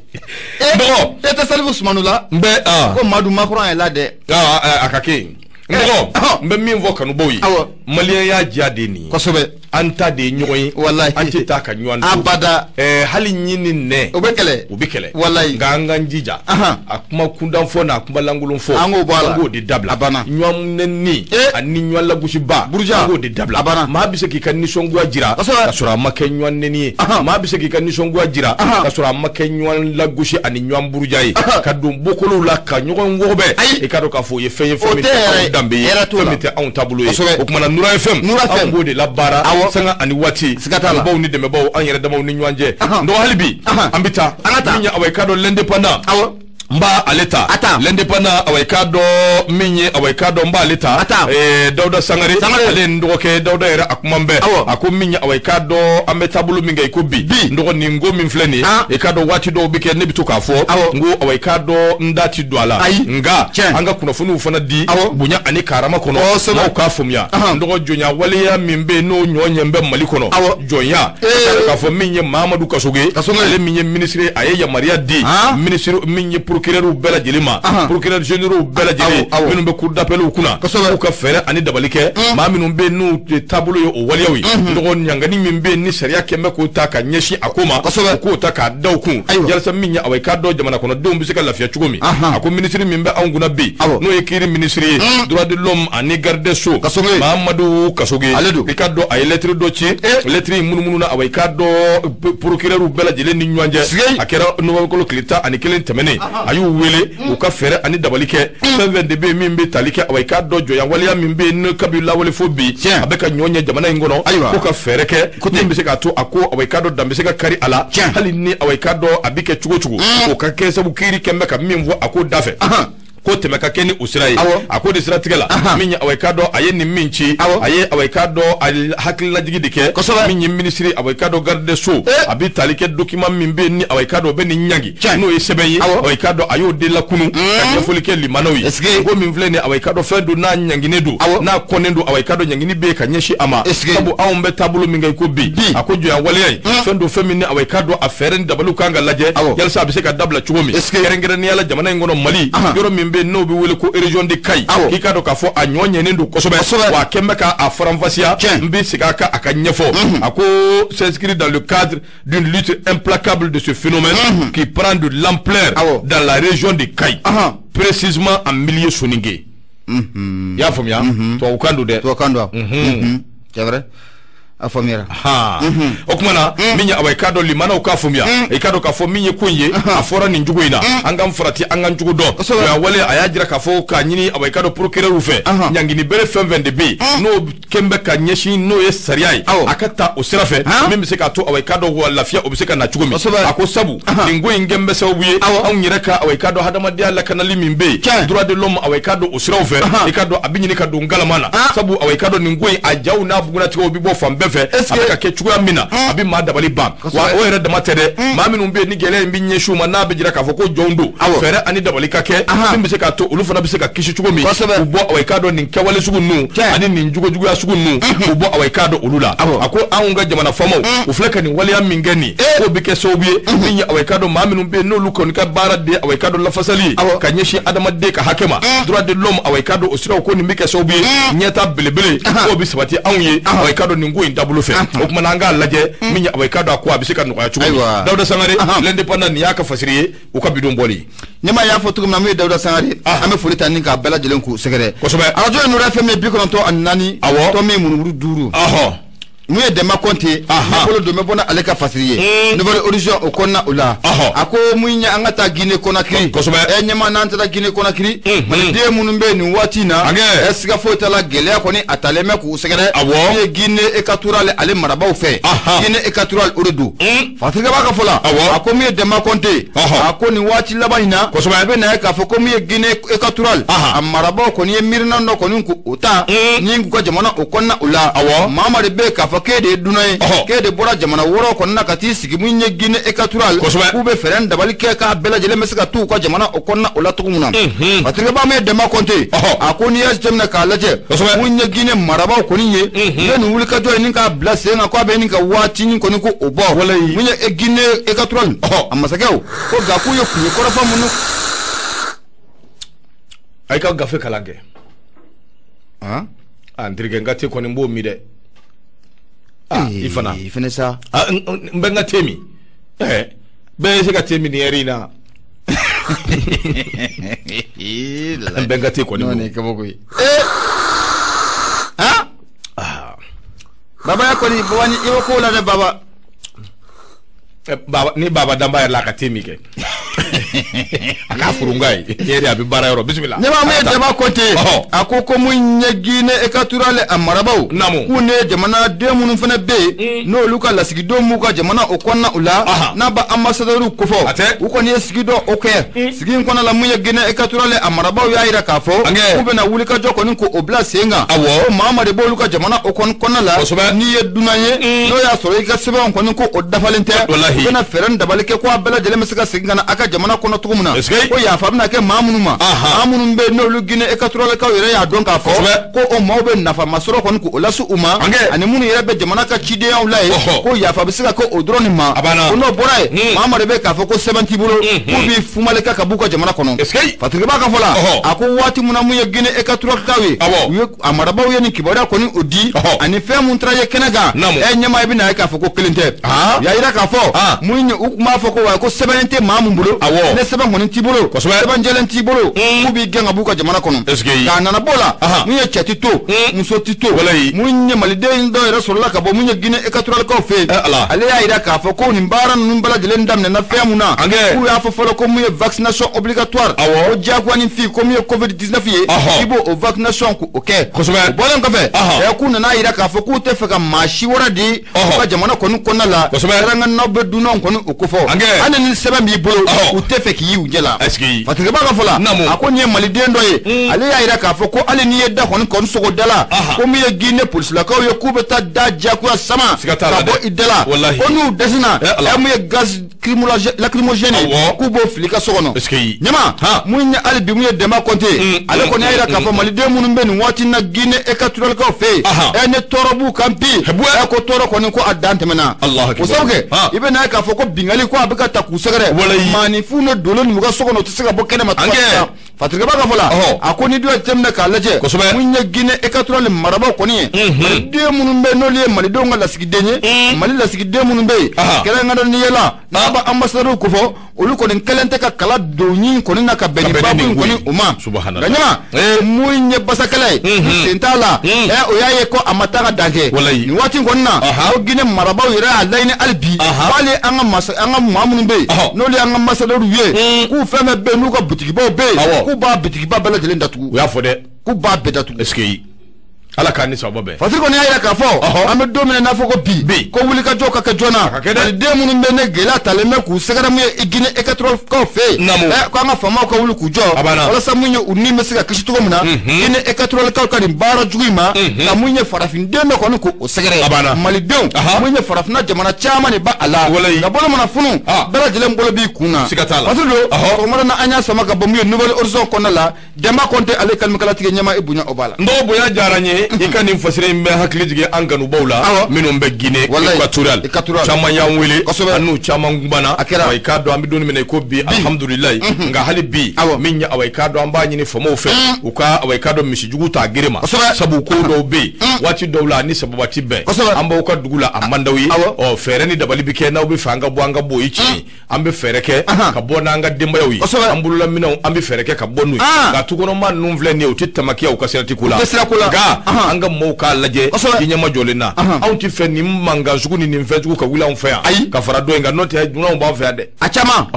Dɔgɔ. E tɛ Salifu Sumano la. N bɛ Ko Madu Macron ye la dɛ. A ka kɛ yen. N dɔgɔ n bɛ min fɔ kanubaw ye. Awɔ. Maliyɛnya diya de ye nin ye. Kosɛbɛ. An ta de ye ɲɔgɔn ye. Walayi. An tɛ taa ka ɲɔgɔn to. Abada. Hali ɲi ni nɛ. O bɛ kɛlɛ. O bɛ kɛlɛ. Walayi. Nka an k'an jija. A kuma kundan fɔ n'a kuma lankolon fɔ. An k'o bɔ a la. An k'o de dabila. A banna. Ɲɔgɔn nɛni. Ani ɲɔgɔn lagosiba. Buruja. An k'o de dabila. A banna. Maa bɛ se k'i ka nisɔngoya jira. Kosɛbɛ. Ka sɔrɔ a ma kɛ ɲɔgɔn nɛni ye. Maa bɛ se k'i ka nisɔngoya jira. Ka sɔrɔ a ma kɛ ɲɔgɔn lagosi ani ɲɔgɔn buruja ye. Ka don bokolow la ka ɲɔgɔn wɔgɔbɛ. Ayi. I k'a dɔn k'a fɔ o ye fɛn ye fɛn min tɛ anw danbe ye. Fɛn min tɛ anw taabolo ye. Kosɛbɛ. O kumana Nura FM. Nura FM. Anw b'o de labaara. Awɔ. Sanga ani waati. Siga t'a la. Kanubaw ni dɛmɛbaw an yɛrɛ damaw ni ɲɔgɔn cɛ. N dɔgɔ hali bi. An bɛ taa. An ka taa. Min ye awa i k'a dɔn l'indépendant. Awɔ. N b'a ale ta. A ta. L'indépendant awa i k'a dɔn min ye awa i k'a dɔn n b'ale ta. A ta. Dawuda Sangare. Sangare. Ale ye n dɔgɔkɛ Dawuda yɛrɛ a kuma bɛɛ. Awɔ. A ko min ye awa i k'a dɔn an bɛ taabolo min kɛ i ko bi. Bi. N dɔgɔ nin ko min filɛ nin ye. An. I k'a dɔn waati dɔw bɛ kɛ ne bɛ to k'a fɔ. Awɔ. N ko awa i k'a dɔn n da ti don a la. Ayi. Nka. Tiɲɛ. An ka kunnafoniw fana di. Awɔ. Bonya ani karama kɔnɔ. Kosɛbɛ. Maaw k'a faamuya. N dɔgɔ jɔnya waleya min bɛ yen n'o ɲɔ ɲɛ bɛ Mali kɔnɔ. Awɔ. Jɔnya. K'a fɔ min ye Mahamadu Kasoge. Kasoge. Ale min ye ministre ye a ye yamaruya di. Ministre min ye procureur bɛɛ lajɛlen ma. Procureur généraux bɛɛ lajɛlen. Minnu bɛ cour d'appel kunna. Kosɛbɛ. K'u ka fɛɛrɛ ani dabali kɛ. Maa minnu bɛ yen n'u taabolo ye o waleyaw ye. N dɔgɔ ɲangani min bɛ yen ni sariya kɛn bɛ k'o ta ka ɲɛsin a ko ma. Kosɛbɛ. U k'o ta k'a da u kun. Ayiwa. Yalasa min ye awa i k'a dɔn jamana kɔnɔdenw bɛ se ka lafiya cogo min. A ko ministre min bɛ anw kunna bi. Awɔ. N'o ye kiiri ministre ye. Droit de l'homme ani garde des sceaux. Kasoge. Mahamadu Kasoge. Ale don. I k'a dɔn a ye lettre dɔ ci. Lettre in munumunu na awa i k'a dɔn procureur bɛɛ lajɛlen ni ɲɔgɔn cɛ. Sigi. A kɛra novembre kalo tile 11 tɛmɛnen. A y'u wele u ka fɛɛrɛ ani dabali kɛ. Fɛn fɛn de bɛ yen min bɛ tali kɛ awa i k'a dɔn jɔnya waleya min bɛ yen n'o kabi lawale fo bi. Tiɲɛ. A bɛ ka ɲɔ ɲɛ jamana in kɔnɔ. Ayiwa. Ko ka fɛɛrɛ kɛ. Min bɛ se k'a to a ko awa i k'a dɔn dan bɛ se ka kari a la. Tiɲɛ. Hali ni awa i k'a dɔn a bɛ kɛ cogo cogo. O ka kɛ sabu kiiri kɛn bɛ ka min fɔ a ko da fɛ. Ko tɛmɛ ka kɛ ni o sira ye. Awɔ. A ko de siratigɛ la. Min ye awa i k'a dɔn a ye nin min ci. Awɔ. A ye awa i k'a dɔn a hakililajigi de kɛ. Kosɛbɛ. Min ye ministre awa i k'a dɔn garde des sceaux. A bɛ tali kɛ document min bɛ yen ni awa i k'a dɔn o bɛ nin ɲangi. Tiɲɛ. N'o ye sɛbɛn ye. Awɔ. Awa i k'a dɔn a y'o de lakunu. Ka ɲɛfɔli kɛ limanaw ye. Est-ce que. Ko min filɛ nin ye awa i k'a dɔn fɛn don n'a ɲanginen don. Awɔ. N'a kɔnnen don awa i k'a dɔn ɲangini bɛ yen ka ɲɛsin a ma. Est-ce que. Sabu anw bɛ taabolo min kɛ i ko bi. Bi. A ko jɔnya waleya in. Fɛn don fɛn min ni awa i k'a dɔn a fɛɛrɛ ni dabaliw kan ka lajɛ. Awɔ. Yalasa a bɛ se ka dabila cogo min. Est-ce que. Kɛrɛnkɛrɛnnenya la jamana in kɔnɔ Mali. Yɔrɔ min bɛ yen n'o bɛ wele ko région de Kayi. Awɔ. K'i k'a dɔn k'a fɔ a ɲɔ ɲɛnen don kosɛbɛ. Kosɛbɛ. Wa a kɛn bɛ k'a faranfasiya. Tiɲɛ. N bɛ segin a kan a ka ɲɛfɔ. A ko s'inscrit dans le cadre d'une lutte implacable de ce phénomène qui prend de l'ampleur Awɔ. dans la région de Kayi. Précisément en milieu soninké. I y'a faamuya? Tubabukan don dɛ. Tubabukan don. C'est vrai. A faamuyara. O tuma na min ye awa i k'a dɔn limanaw k'a faamuya, i k'a dɔn k'a fɔ min ye ko in ye, a fɔra nin cogo in na, an k'an farati, an k'an cogo dɔn. O wale a y'a jira k'a fɔ k'a ɲini awa i k'a dɔn procureur fɛ, ɲangini bere fɛn fɛn de bɛ yen n'o kɛn bɛ ka ɲɛsin n'o ye sariya ye, a ka ta o sira fɛ min bɛ se k'a to awa i k'a dɔn wa lafiya o bɛ se ka na cogo min. A ko sabu nin ko in kɛn bɛ sababu ye anw yɛrɛ ka awa i k'a dɔn hadamadenya lakanali min bɛ yen, droit de l'homme, awa i k'a dɔn o siraw fɛ, i k'a dɔn a bɛ ɲini ka don galama na, sabu awa i k'a dɔn nin ko in a jaw n'a bugunnatigɛw bɛ bɔ fan bɛɛ fɛ, a bɛ ka kɛ cogoya min na a bɛ maa dabali ban. Wa o yɛrɛ dama tɛ dɛ, maa minnu bɛ yen ni gɛlɛya in bɛ ɲɛsin u ma n'a bɛ jira k'a fɔ ko jɔnw don, fɛɛrɛ ani dabali ka kɛ min bɛ se k'a to olu fana bɛ se ka kisi cogo min, k'u bɔ awa i k'a dɔn nin kɛwale sugu ninnu ani nin jogojuguya sugu ninnu, k'u bɔ awa i k'a dɔn olu la. A ko anw ka jamana faamaw u filɛ ka nin waleya min kɛ nin, k'o bɛ kɛ sababu ye min ye awa i k'a dɔn maa minnu bɛ yen n'olu kɔni ka baara de ye awa i k'a dɔn lafasali ye ka ɲɛsin adamaden ka hakɛ ma, droit de l'homme, awa i k'a dɔn o siraw ko nin bɛ kɛ sababu ye ɲɛta belebele k'o bɛ sabati anw ye awa i k'a dɔn nin ko in taabolo fɛ. O tuma na an k'a lajɛ min ye awa i k'a dɔn a ko a bɛ se ka nɔgɔya cogo min. Dawuda Sangare, l'Indépendant, nin y'a ka fasiri ye u ka bidon bɔli. Ɲɛmaa y'a fɔ cogo min na, min ye Dawuda Sangare, an bɛ foli ta ni k'a bɛɛ lajɛlen k'u sɛgɛrɛ. Kosɛbɛ. Arajo ye Nura FM ye 94, tɔn min murumuru 5. Mun ye Dɛnba Kɔnte, ne bolo don bɛ bɔ n'ale ka fasiri ye Nouvelle Horizon o kɔnɔna o la. A ko mun ye an ka taa Guinée Conakry. Kosɛbɛ. Ɲɛmaa n'an taara Guinée Conakry, maliden minnu bɛ yen nin waati in na, siga foyi t'a la, gɛlɛya kɔni a talen bɛ k'u sɛgɛrɛ. Mun ye Guinée Équatoriale ale marabaaw fɛ, Guinée Équatoriale o de don. Fasirikɛ b'a ka fɔ la, a ko mun ye Dɛnba Kɔnte, a ko nin waati laban in na, a bɛ na ye k'a fɔ ko mun ye Guinée Équatoriale a marabaaw kɔni ye miirina dɔ kɔni k'o ta ni k'u ka jamana o kɔnɔna o la. Maa maa de bɛ yen k'a fɔ k'e de ye dunan ye, k'e de bɔra jamana wɔɔrɔ kɔnɔna na ka t'i sigi mun ye Guinée Équatoriale, k'u bɛ fɛɛrɛ dabali kɛ k'a bɛɛ lajɛlen bɛ se ka t'u ka jamana o kɔnɔna o la cogo min na. Fasirikɛba min ye Dɛnba Kɔnte, a ko n'i y'a jateminɛ k'a lajɛ mun ye Guinée marabaaw kɔni ye, u ye nin wulikajɔ ye ni k'a bila sen kan k'a bɛ nin ka waatinin kɔni ko o bɔ. Mun ye Guinée Équatoriale a masakɛw ko nka k'u ye kun ye kɔrɔfɔ minnu. A y'i ka gafe kalan kɛ. N terikɛ, n ka te kɔni n b'o min dɛ. I fana. I fana sa. N bɛ n ka te min. Bɛɛ bɛ se ka te min nin ɛri in na. N bɛ n ka te kɔni. Non, nin ye kabako ye. Baba ya kɔni, baba ni i bɛ ko la dɛ baba. Baba ni baba danba yɛrɛ la a ka te min kɛ. A k'a furunka ye yɛrɛ a bɛ baara yɔrɔ bisimila. Ne b'a mɛn Dɛnba Kɔnte, a ko ko mun ye Guinée Équatoriale a marabaaw, k'u ne jamanaden minnu fana bɛ yen n'olu ka lasigidenw b'u ka jamana o kɔnɔna o la, n'a b'a ambassadeur kofɔ, u kɔni ye sigi dɔ o kɛ. Sigi in kɔnɔna la mun ye Guinée Équatoriale a marabaaw y'a jira k'a fɔ k'u bɛna wulikajɔ kɔni k'o bila sen kan. Ko maa maa de b'olu ka jamana o kɔni kɔnɔna la, n'i ye dunan ye n'o y'a sɔrɔ i ka sɛbɛnw kɔni ko o dafalen tɛ, u bɛna fɛɛrɛ ni dabali kɛ ko a bɛɛ lajɛlen bɛ se ka segin ka na a ka jamana kɔnɔ cogo min na. Ko yafa bɛna kɛ maa minnu ma, maa minnu bɛ yen n'olu Guinée Équatorialekaw yɛrɛ y'a dɔn k'a fɔ ko o maaw bɛ nafamasɔrɔ kɔni k'o lase u ma, ani minnu yɛrɛ bɛ jamana ka cidenyaw la yen, ko yafa bɛ se ka kɛ o dɔrɔn nin ma. Ko n'o bɔra yen, maa maa de bɛ k'a fɔ ko sɛbɛn t'i bolo, k'u b'i fumali kɛ ka b'u ka jamana kɔnɔ. Fatirikɛba ka fɔ la, a ko waati min na mun ye Guinée Équatorialekaw ye, u ye a marabaaw ye nin kibaruya kɔni o di, ani fɛn mun taara ye kɛnɛ kan, ɲɛmaa i bɛna ye k'a fɔ ko kelen tɛ. U y'a jira k'a fɔ mun ye u tun b'a fɔ ko wa ko sɛbɛn tɛ maa mun bolo, ne sɛbɛn kɔni t'i bolo, sɛbɛn jɛlen t'i bolo, k'u b'i gɛn ka b'u ka jamana kɔnɔ. K'a nana b'o la, mun ye cɛ ti to, muso ti to, mun ye maliden dɔ yɛrɛ sɔrɔla ka bɔ mun ye Guinée Équatorialekaw fɛ yen, ale y'a jira k'a fɔ ko nin baara ninnu bɛɛ lajɛlen daminɛna fɛn mun na, k'u y'a fɔ fɔlɔ ko mun ye vaccination obligatoire, ko diyagoya ni fin ko mun ye Covid 19 ye, k'i b'o o vaccination k'o kɛ. O bɔlen kɔfɛ, k'u nana jira k'a fɔ k'u tɛ fɛ ka maa si wɛrɛ di u ka jamana kɔni kɔnɔna la, kɛrɛnkɛrɛnnenya bɛ dunanw kɔni o kofɔ, hali ni sɛbɛn b'i bolo, u tɛ fɛ k'i y'u ɲɛ la. Fatirikɛba ka fɔ la, a ko nin ye maliden dɔ ye, ale y'a jira k'a fɔ ko hali n'i ye da kɔni kɔni sogo da la, ko min ye Guinée polisilakaw ye k'u bɛ taa da diyagoya sama ka bɔ i da la, ko n'u dɛsɛna, mun ye gaz lacrymogène k'u b'o fili i ka so kɔnɔ. Ɲɛma mun ye hali bi mun ye Dɛnba Kɔnte, ale kɔni y'a jira k'a fɔ maliden minnu bɛ nin waati in na Guinée Équatorialekaw fɛ yen, ne tɔɔrɔ b'u kan bi, ko tɔɔrɔ kɔni ko a dan tɛmɛna. O sababu kɛ i bɛ n'a ye k'a fɔ ko bingali ko a bɛ ka ta k'u sɛgɛrɛ, maaninfinw de donnen n'u ka so kɔnɔ, u tɛ se ka bɔ kɛnɛma. Fatirikɛba ka fɔ la a ko ni dun y'a jateminɛ k'a lajɛ mun ye Guinée équatoriale marabaaw kɔni ye maliden minnu bɛ yen n'olu ye malidenw ka lasigiden ye Mali lasigiden minnu bɛ yen kɛrɛnkɛrɛnnenya la n'a bɛ ambassadeur ko fɔ olu kɔni kɛlen tɛ ka kala don ɲin kɔni na ka bɛn nin baabu in kɔni o ma nka ɲama mun ye basakɛlɛ ye sen t'a la o y'a ye ko a ma taa ka dan kɛ nin waati in kɔni na ko Guinée marabaaw yɛrɛ y'a laɲini hali bi k'ale an ka maa minnu bɛ yen n'olu y'an ka ambassadeur ye k'u fɛn fɛn bɛ yen n'u ka butigibaw bɛ yen k'u b'a bitigiba bɛɛ lajɛlen datugu u y'a fɔ dɛ k'u b'a bɛɛ datugu est ce que ala k'an ni sababa bɛn Fasiri kɔni y'a jira k'a fɔ an bɛ don min na n'a fɔ ko bi ko wulikajɔ ka kɛ joona maliden minnu bɛ ne gɛlɛya talen bɛ k'u sɛgɛrɛ mun ye Guinée équatoriale fɛ yen k'an ka faamaw ka wuli k'u jɔ walasa mun ye u ni bɛ se ka kisi cogo min na Guinée équatoriale ka nin baara jugu in ma ka mun ye farafinden dɔ kɔni k'o sɛgɛrɛ malidenw mun ye farafinna jamana caman de b'a la nka bolo mana funu bɛɛ lajɛlen bolo b'i kun na Fasiri don sɔgɔmada na an y'a sama ka bɔ mun ye Nouvel Horizon kɔnɔna la Demba Konte ale kalimakalatigi ɲɛmaa e bonya o b'a la n dɔgɔ bonya diyara n ye i ka nin fasiri in bɛ hakili jigin an kanubaw la minnu bɛ Guinée équatoriale caman y'an wele an n'u caman kumana wa i k'a dɔn an bɛ don min na i ko bi alihamudulilayi nka hali bi min ye awa i k'a dɔn an b'a ɲini faamaw fɛ u ka awa i k'a dɔn misijugu t'a gere ma sabu ko dɔw bɛ yen waati dɔw la ni sababa ti bɛn an b'aw ka dugu la a man d'aw ye ɔ fɛɛrɛ ni dabali bɛ kɛ n'aw bɛ fɛ an ka bɔ an ka bɔ o ye tiɲɛ ye an bɛ fɛɛrɛ kɛ ka bɔ n'an ka denbayaw ye an bololaminɛnw an bɛ fɛɛrɛ kɛ ka bɔ n'u ye nka tukɔnɔmaa ninnu filɛ nin ye u tɛ tamakiya u ka sirati ko la nka an ka mɔɔw k'a lajɛ i ɲɛma jɔlen na anw tɛ fɛ nin mankan sugu ni nin fɛn sugu ka wuli anw fɛ yan ayi ka fara dɔ in kan n'o tɛ dunanw b'an fɛ yan dɛ a caman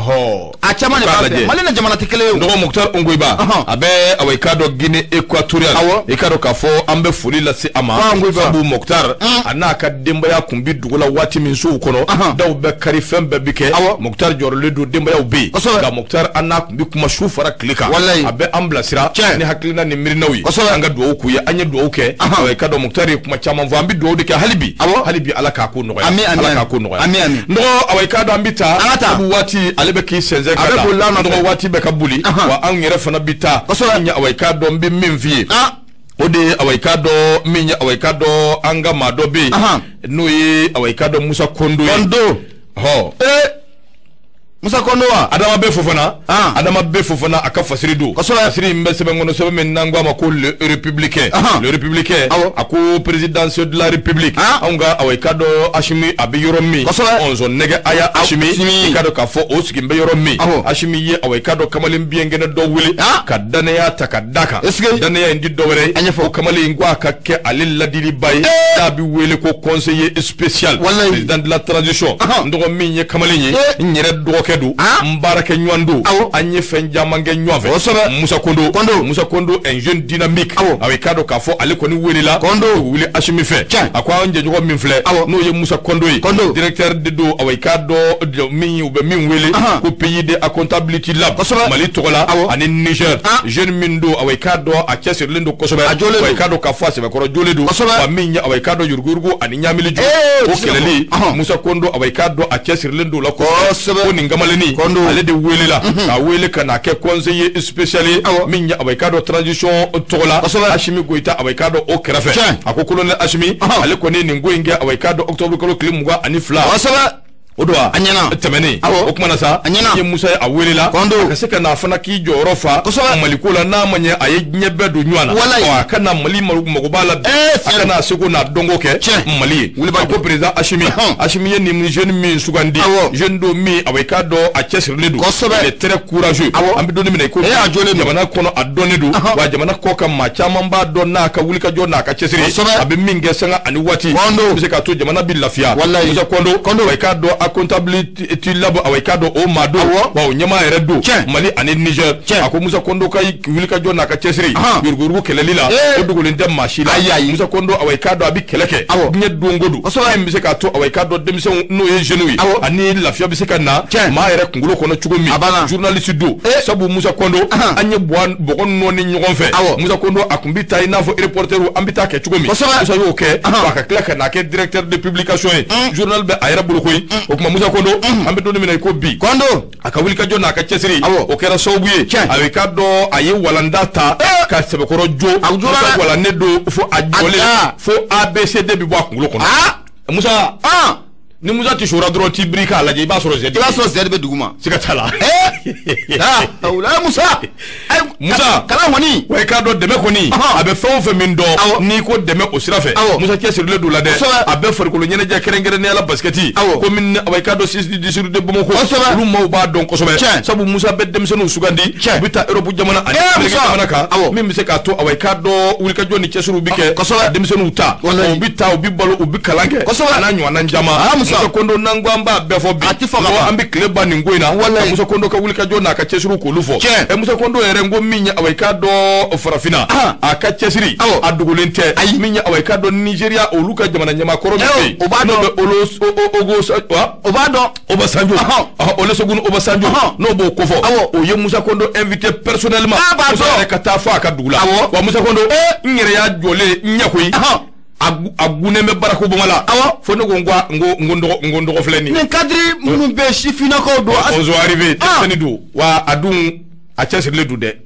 a caman de b'an fɛ Mali ni jamana tɛ kelen ye o dɔgɔ Moctar Ongoiba a bɛ awa i k'a dɔn Guinée équatoriale i k'a dɔn k'a fɔ an bɛ foli lase a ma sabu Moctar a n'a ka denbaya kun bi dugu la waati min sow kɔnɔ daw bɛ kari fɛn bɛɛ bi kɛ Moctar jɔrɔlen don denbayaw bɛ yen nka Moctar an n'a kun bi kuma su fara tile kan a bɛ an bilasira ni hakilina ni miirinaw ye an ka dugawu k'u ye an ye dugawu kɛ i k'a dɔn Moctar ye kuma caman fɔ an bɛ dugawu de kɛ hali bi hali bi ala k'a ko nɔgɔya ala k'a ko nɔgɔya n dɔgɔ awa i k'a dɔn an bɛ taa sabu waati ale bɛ k'i sɛnsɛn ka da n dɔgɔ waati bɛ ka boli wa anw yɛrɛ fana bɛ taa awa i k'a dɔn n bɛ min f'i ye o de ye awa i k'a dɔn min ye awa i k'a dɔn an ka maa dɔ bɛ yen n'o ye awa i k'a dɔn Musa Kondo ye Musa Kondo wa Adama bɛ Fofana Adama bɛ Fofana a ka fasiri don fasiri in bɛ sɛbɛn kɔnɔ sɛbɛn min n'an ko a ma ko le républicain le républicain a ko présidence de la république anw ka awa i k'a dɔn Assimi a bɛ yɔrɔ min ɔnzɔn nɛgɛ aya Assimi i k'a dɔn k'a fɔ o sigi bɛ yɔrɔ min Assimi ye awa i k'a dɔn kamalen biɲɛkɛnɛ dɔ wele ka danaya ta ka da kan danaya in di dɔ wɛrɛ ye o kamalen in ko a ka kɛ ale ladiliba ye n'a bɛ wele ko conseiller spécial président de la transition n dɔgɔ min ye kamalen ye n yɛrɛ dɔgɔkɛ don n baarakɛ ɲɔgɔn don an ye fɛn caman kɛ ɲɔgɔn fɛ Musa Kondo Musa Kondo un jeune dynamique a bɛ k'a dɔn k'a fɔ ale kɔni welela wuli Assimi fɛ a ko an jɛɲɔgɔn min filɛ n'o ye Musa Kondo ye directeur de don a bɛ k'a dɔn min u bɛ min wele ko PID accountability lab Mali tɔgɔ la ani Niger jeune min don a bɛ k'a dɔn a cɛsirilen don kosɛbɛ a bɛ k'a dɔn k'a fɔ a sɛbɛkɔrɔ jɔlen don wa min ye a bɛ k'a dɔn yuruguyurugu ani ɲamili ju o kɛlɛli Musa Kondo a bɛ k'a dɔn a cɛsirilen don o la kosɛbɛ ko nin kamalennin ale de welela k'a wele ka n'a kɛ conseiller spécial ye min ye a bɛ k'a dɔn transition tɔgɔ la Assimi Goïta a bɛ k'a dɔn o kɛrɛfɛ a ko colonel Assimi ale kɔni nin ko in kɛ a bɛ k'a dɔn octobre kalo tile 22 o don wa a ɲɛna tɛmɛnen o kuma na sa i ye Musa ye a welela a ka se ka n'a fana k'i jɔyɔrɔ fa Maliko la n'a ma ɲɛ a ye diɲɛ bɛɛ don ɲɔgɔn na a ka na Mali mago b'a la bi a ka n'a seko n'a dɔnko kɛ Mali ye a ko président Assimi Assimi ye nin jeune min sugandi jeune don min a bɛ k'a dɔn a cɛsirilen don il est très courageux an bɛ don min na i ko jamana kɔnɔ a dɔnnen don wa jamana kɔ kan maa caman b'a dɔn n'a ka wulikajɔ n'a ka cɛsiri a bɛ min kɛ sanga ani waati bɛ se k'a to jamana bɛ lafiya Musa Kondo a k'a dɔn accountability lab a k'a dɔn o maa don wa o ɲɛmaa yɛrɛ don Mali ani Niger a ko Musa Kondo ka wulikajɔ n'a ka cɛsiri yuruguyurugu kɛlɛli la o dogolen tɛ maa si la Musa Kondo a k'a dɔn a bɛ kɛlɛ kɛ diɲɛ don o don min bɛ se k'a to a k'a dɔn denmisɛnw n'o ye jeunes ye ani lafiya bɛ se ka na maa yɛrɛ kunkolo kɔnɔ cogo min journaliste don sabu Musa Kondo an ye bɔgɔ nɔɔni ɲɔgɔn fɛ Musa Kondo a kun bɛ taa i n'a fɔ reporter an bɛ taa kɛ cogo min Musa y'o kɛ a ka tila ka n'a kɛ directeur de publication ye journal bɛ a yɛrɛ bolo koyi o tuma Musa Kondo an bɛ don min na i ko bi a ka wulikajɔ n'a ka cɛsiri o kɛra sababu ye a bɛ k'a dɔn a ye walanda ta ka sɛbɛkɔrɔ jo Musa walannen don fo a jɔlen fo ABCD bɛ bɔ a kunkolo kɔnɔ Musa ni Musa tɛ sora dɔrɔn t'i biri k'a lajɛ i b'a sɔrɔ Z i b'a sɔrɔ Z bɛ duguma siga t'a la. Ah, Musa. Musa. Kalan kɔni. Wa i k'a dɔn dɛmɛ kɔni, a bɛ fɛn o fɛn min dɔn, n'i ko dɛmɛ o sira fɛ, Musa cɛsirilen don la dɛ. A bɛ farikolo ɲɛnajɛ kɛrɛnkɛrɛnnenya la basikɛti. Komi wa i k'a dɔn 6 district de Bamako. Olu maaw b'a dɔn kosɛbɛ. Sabu Musa bɛ denmisɛnninw sugandi. U bɛ taa Europe jamana ani Amérique jamana kan. Min bɛ se k'a to awa i k'a dɔn wulikajɔ ni cɛsiriw bɛ kɛ. Ka denmisɛnninw ta. U bɛ taa u bɛ balo u bɛ kalan kɛ. A n'a ɲɔgɔnna caman. Musa Kondo n'an ko an b'a bɛɛ fɔ bi. A tɛ fɔ ka ban. An bɛ tile ban nin ko in na. Musa Kondo ka wulikajɔ n'a ka cɛsiriw k'olu fɔ. Musa Kondo yɛrɛ n ko min ye awa i k'a dɔn farafinna. A ka cɛsiri. A dogolen tɛ. Min ye awa i k'a dɔn Nigéria olu ka jamana ɲɛmaakɔrɔ min bɛ yen. O b'a dɔn. N'o bɛ O b'a dɔn. Obasanjo. Olusegun Obasanjo. N'o b'o kofɔ. O ye Musa Kondo invité personnellement. Musa yɛrɛ ka taa fɔ a ka dugu la. Wa Musa Kondo n yɛrɛ y'a jɔlen n ɲɛ koyi. A gunnen bɛ Barack Obama la. Fo ne ko n ko n dɔgɔ filɛ nin ye. Nin cadre minnu bɛ sifinnakaw don. On sont arrivés denmisɛnnin don wa a dun a cɛsirilen don dɛ.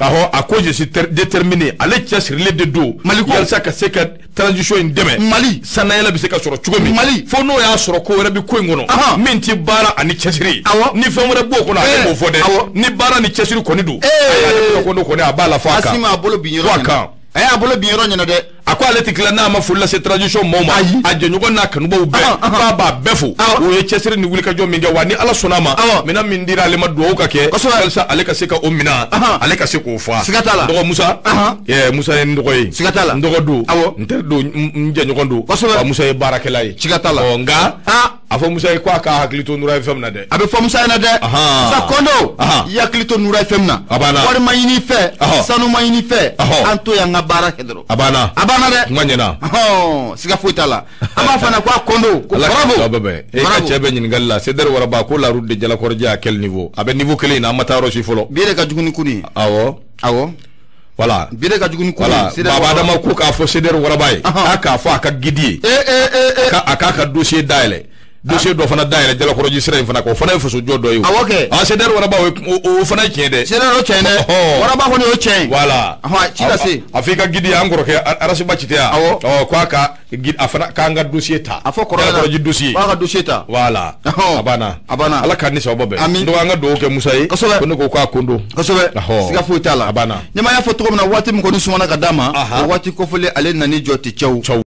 Awɔ a ko je suis déterminé ale cɛsirilen de don. Mali ko walasa ka se ka transition in dɛmɛ. Mali sannayɛlɛ bɛ se ka sɔrɔ cogo min. Mali fo n'o y'a sɔrɔ ko wɛrɛ bɛ ko in kɔnɔ. Min tɛ baara ani cɛsiri. Ni fɛn wɛrɛ b'o kɔnɔ ale b'o fɔ dɛ. Ni baara ni cɛsiri kɔni don. Ayi ale Kondo kɔni a b'a la fɔ a kan. Asimi a bolo bin yɔrɔ ɲɛna. A y'a bolo bin yɔrɔ ɲɛna dɛ. A ko ale tɛ tila n'a ma foli lase transition maaw ma. A jɛɲɔgɔn n'a kanubaw bɛɛ. K'a b'a bɛɛ fo. O ye cɛsiri ni wulikajɔ min kɛ wa ni Ala sɔnna a ma. Minɛn min dira ale ma dugawu ka kɛ. Walasa ale ka se ka o minɛn. Ale ka se k'o fa. Siga t'a la. Dɔgɔ Musa. Musa ye n dɔgɔ ye. Siga t'a la. N dɔgɔ don. N teri don n jɛɲɔgɔn don. Wa Musa ye baarakɛla ye. Siga t'a la. Ɔ nka. A fɔ Musa ye ko a k'a hakili to Nura FM na dɛ. A bɛ fɔ Musa ɲɛna dɛ. Musa Kondo. I hakili to Nura FM na. A banna. Wari ma ɲini fɛ. Sanu ma ɲini fɛ. An to yan ka baara kɛ dɔrɔn. A banna. A banna dɛ. Kuma ɲɛna. Siga foyi t'a la. An b'a fana ko a Kondo. Ko bravo. E ka cɛ bɛ ɲininkali la CDR Waraba ko la route de Jalakɔrɔji à quel niveau? A bɛ niveau kelen in na an ma taa yɔrɔ si fɔlɔ. Bi yɛrɛ ka jugu ni kunu ye. Awɔ. Awɔ. Voilà. Bi yɛrɛ ka jugu ni kunu ye. Voilà. Baba Adama ko k'a fɔ CDR Waraba ye. K'a k'a fɔ a ka guide ye. A k'a ka dossier dayɛlɛ. Dossier dɔ fana dayɛlɛ Jalakɔrɔji sira in fana kan o fana ye fasojɔ dɔ ye o. Awɔ kɛ. Ah CDR Waraba o fana ye tiɲɛ dɛ. CDR o tiɲɛ dɛ. Waraba kɔni o tiɲɛ ye. Voilà. Ci lase. A fɔ i ka guide ye an kɔrɔkɛ Arasiba Citeya. Awɔ. Ɔ k'a ka a fana k'an ka dossier ta. A fɔ kɔrɔ ɲɛna. Jalakɔrɔji dossier. K'a ka dossier ta. Voilà. A banna. A banna. Ala k'an ni sababa bɛn. Ami. Donc an ka dugawu kɛ Musa ye. Kosɛbɛ. Ko ne ko k'a Kondo. Kosɛbɛ. Siga foyi t'a la. A banna. Ɲɛma y'a fɔ cogo min na waati min kɔni sumana ka d'a ma. O waati kofɔlen ale nan'i jɔ ten cɛw. Cɛw.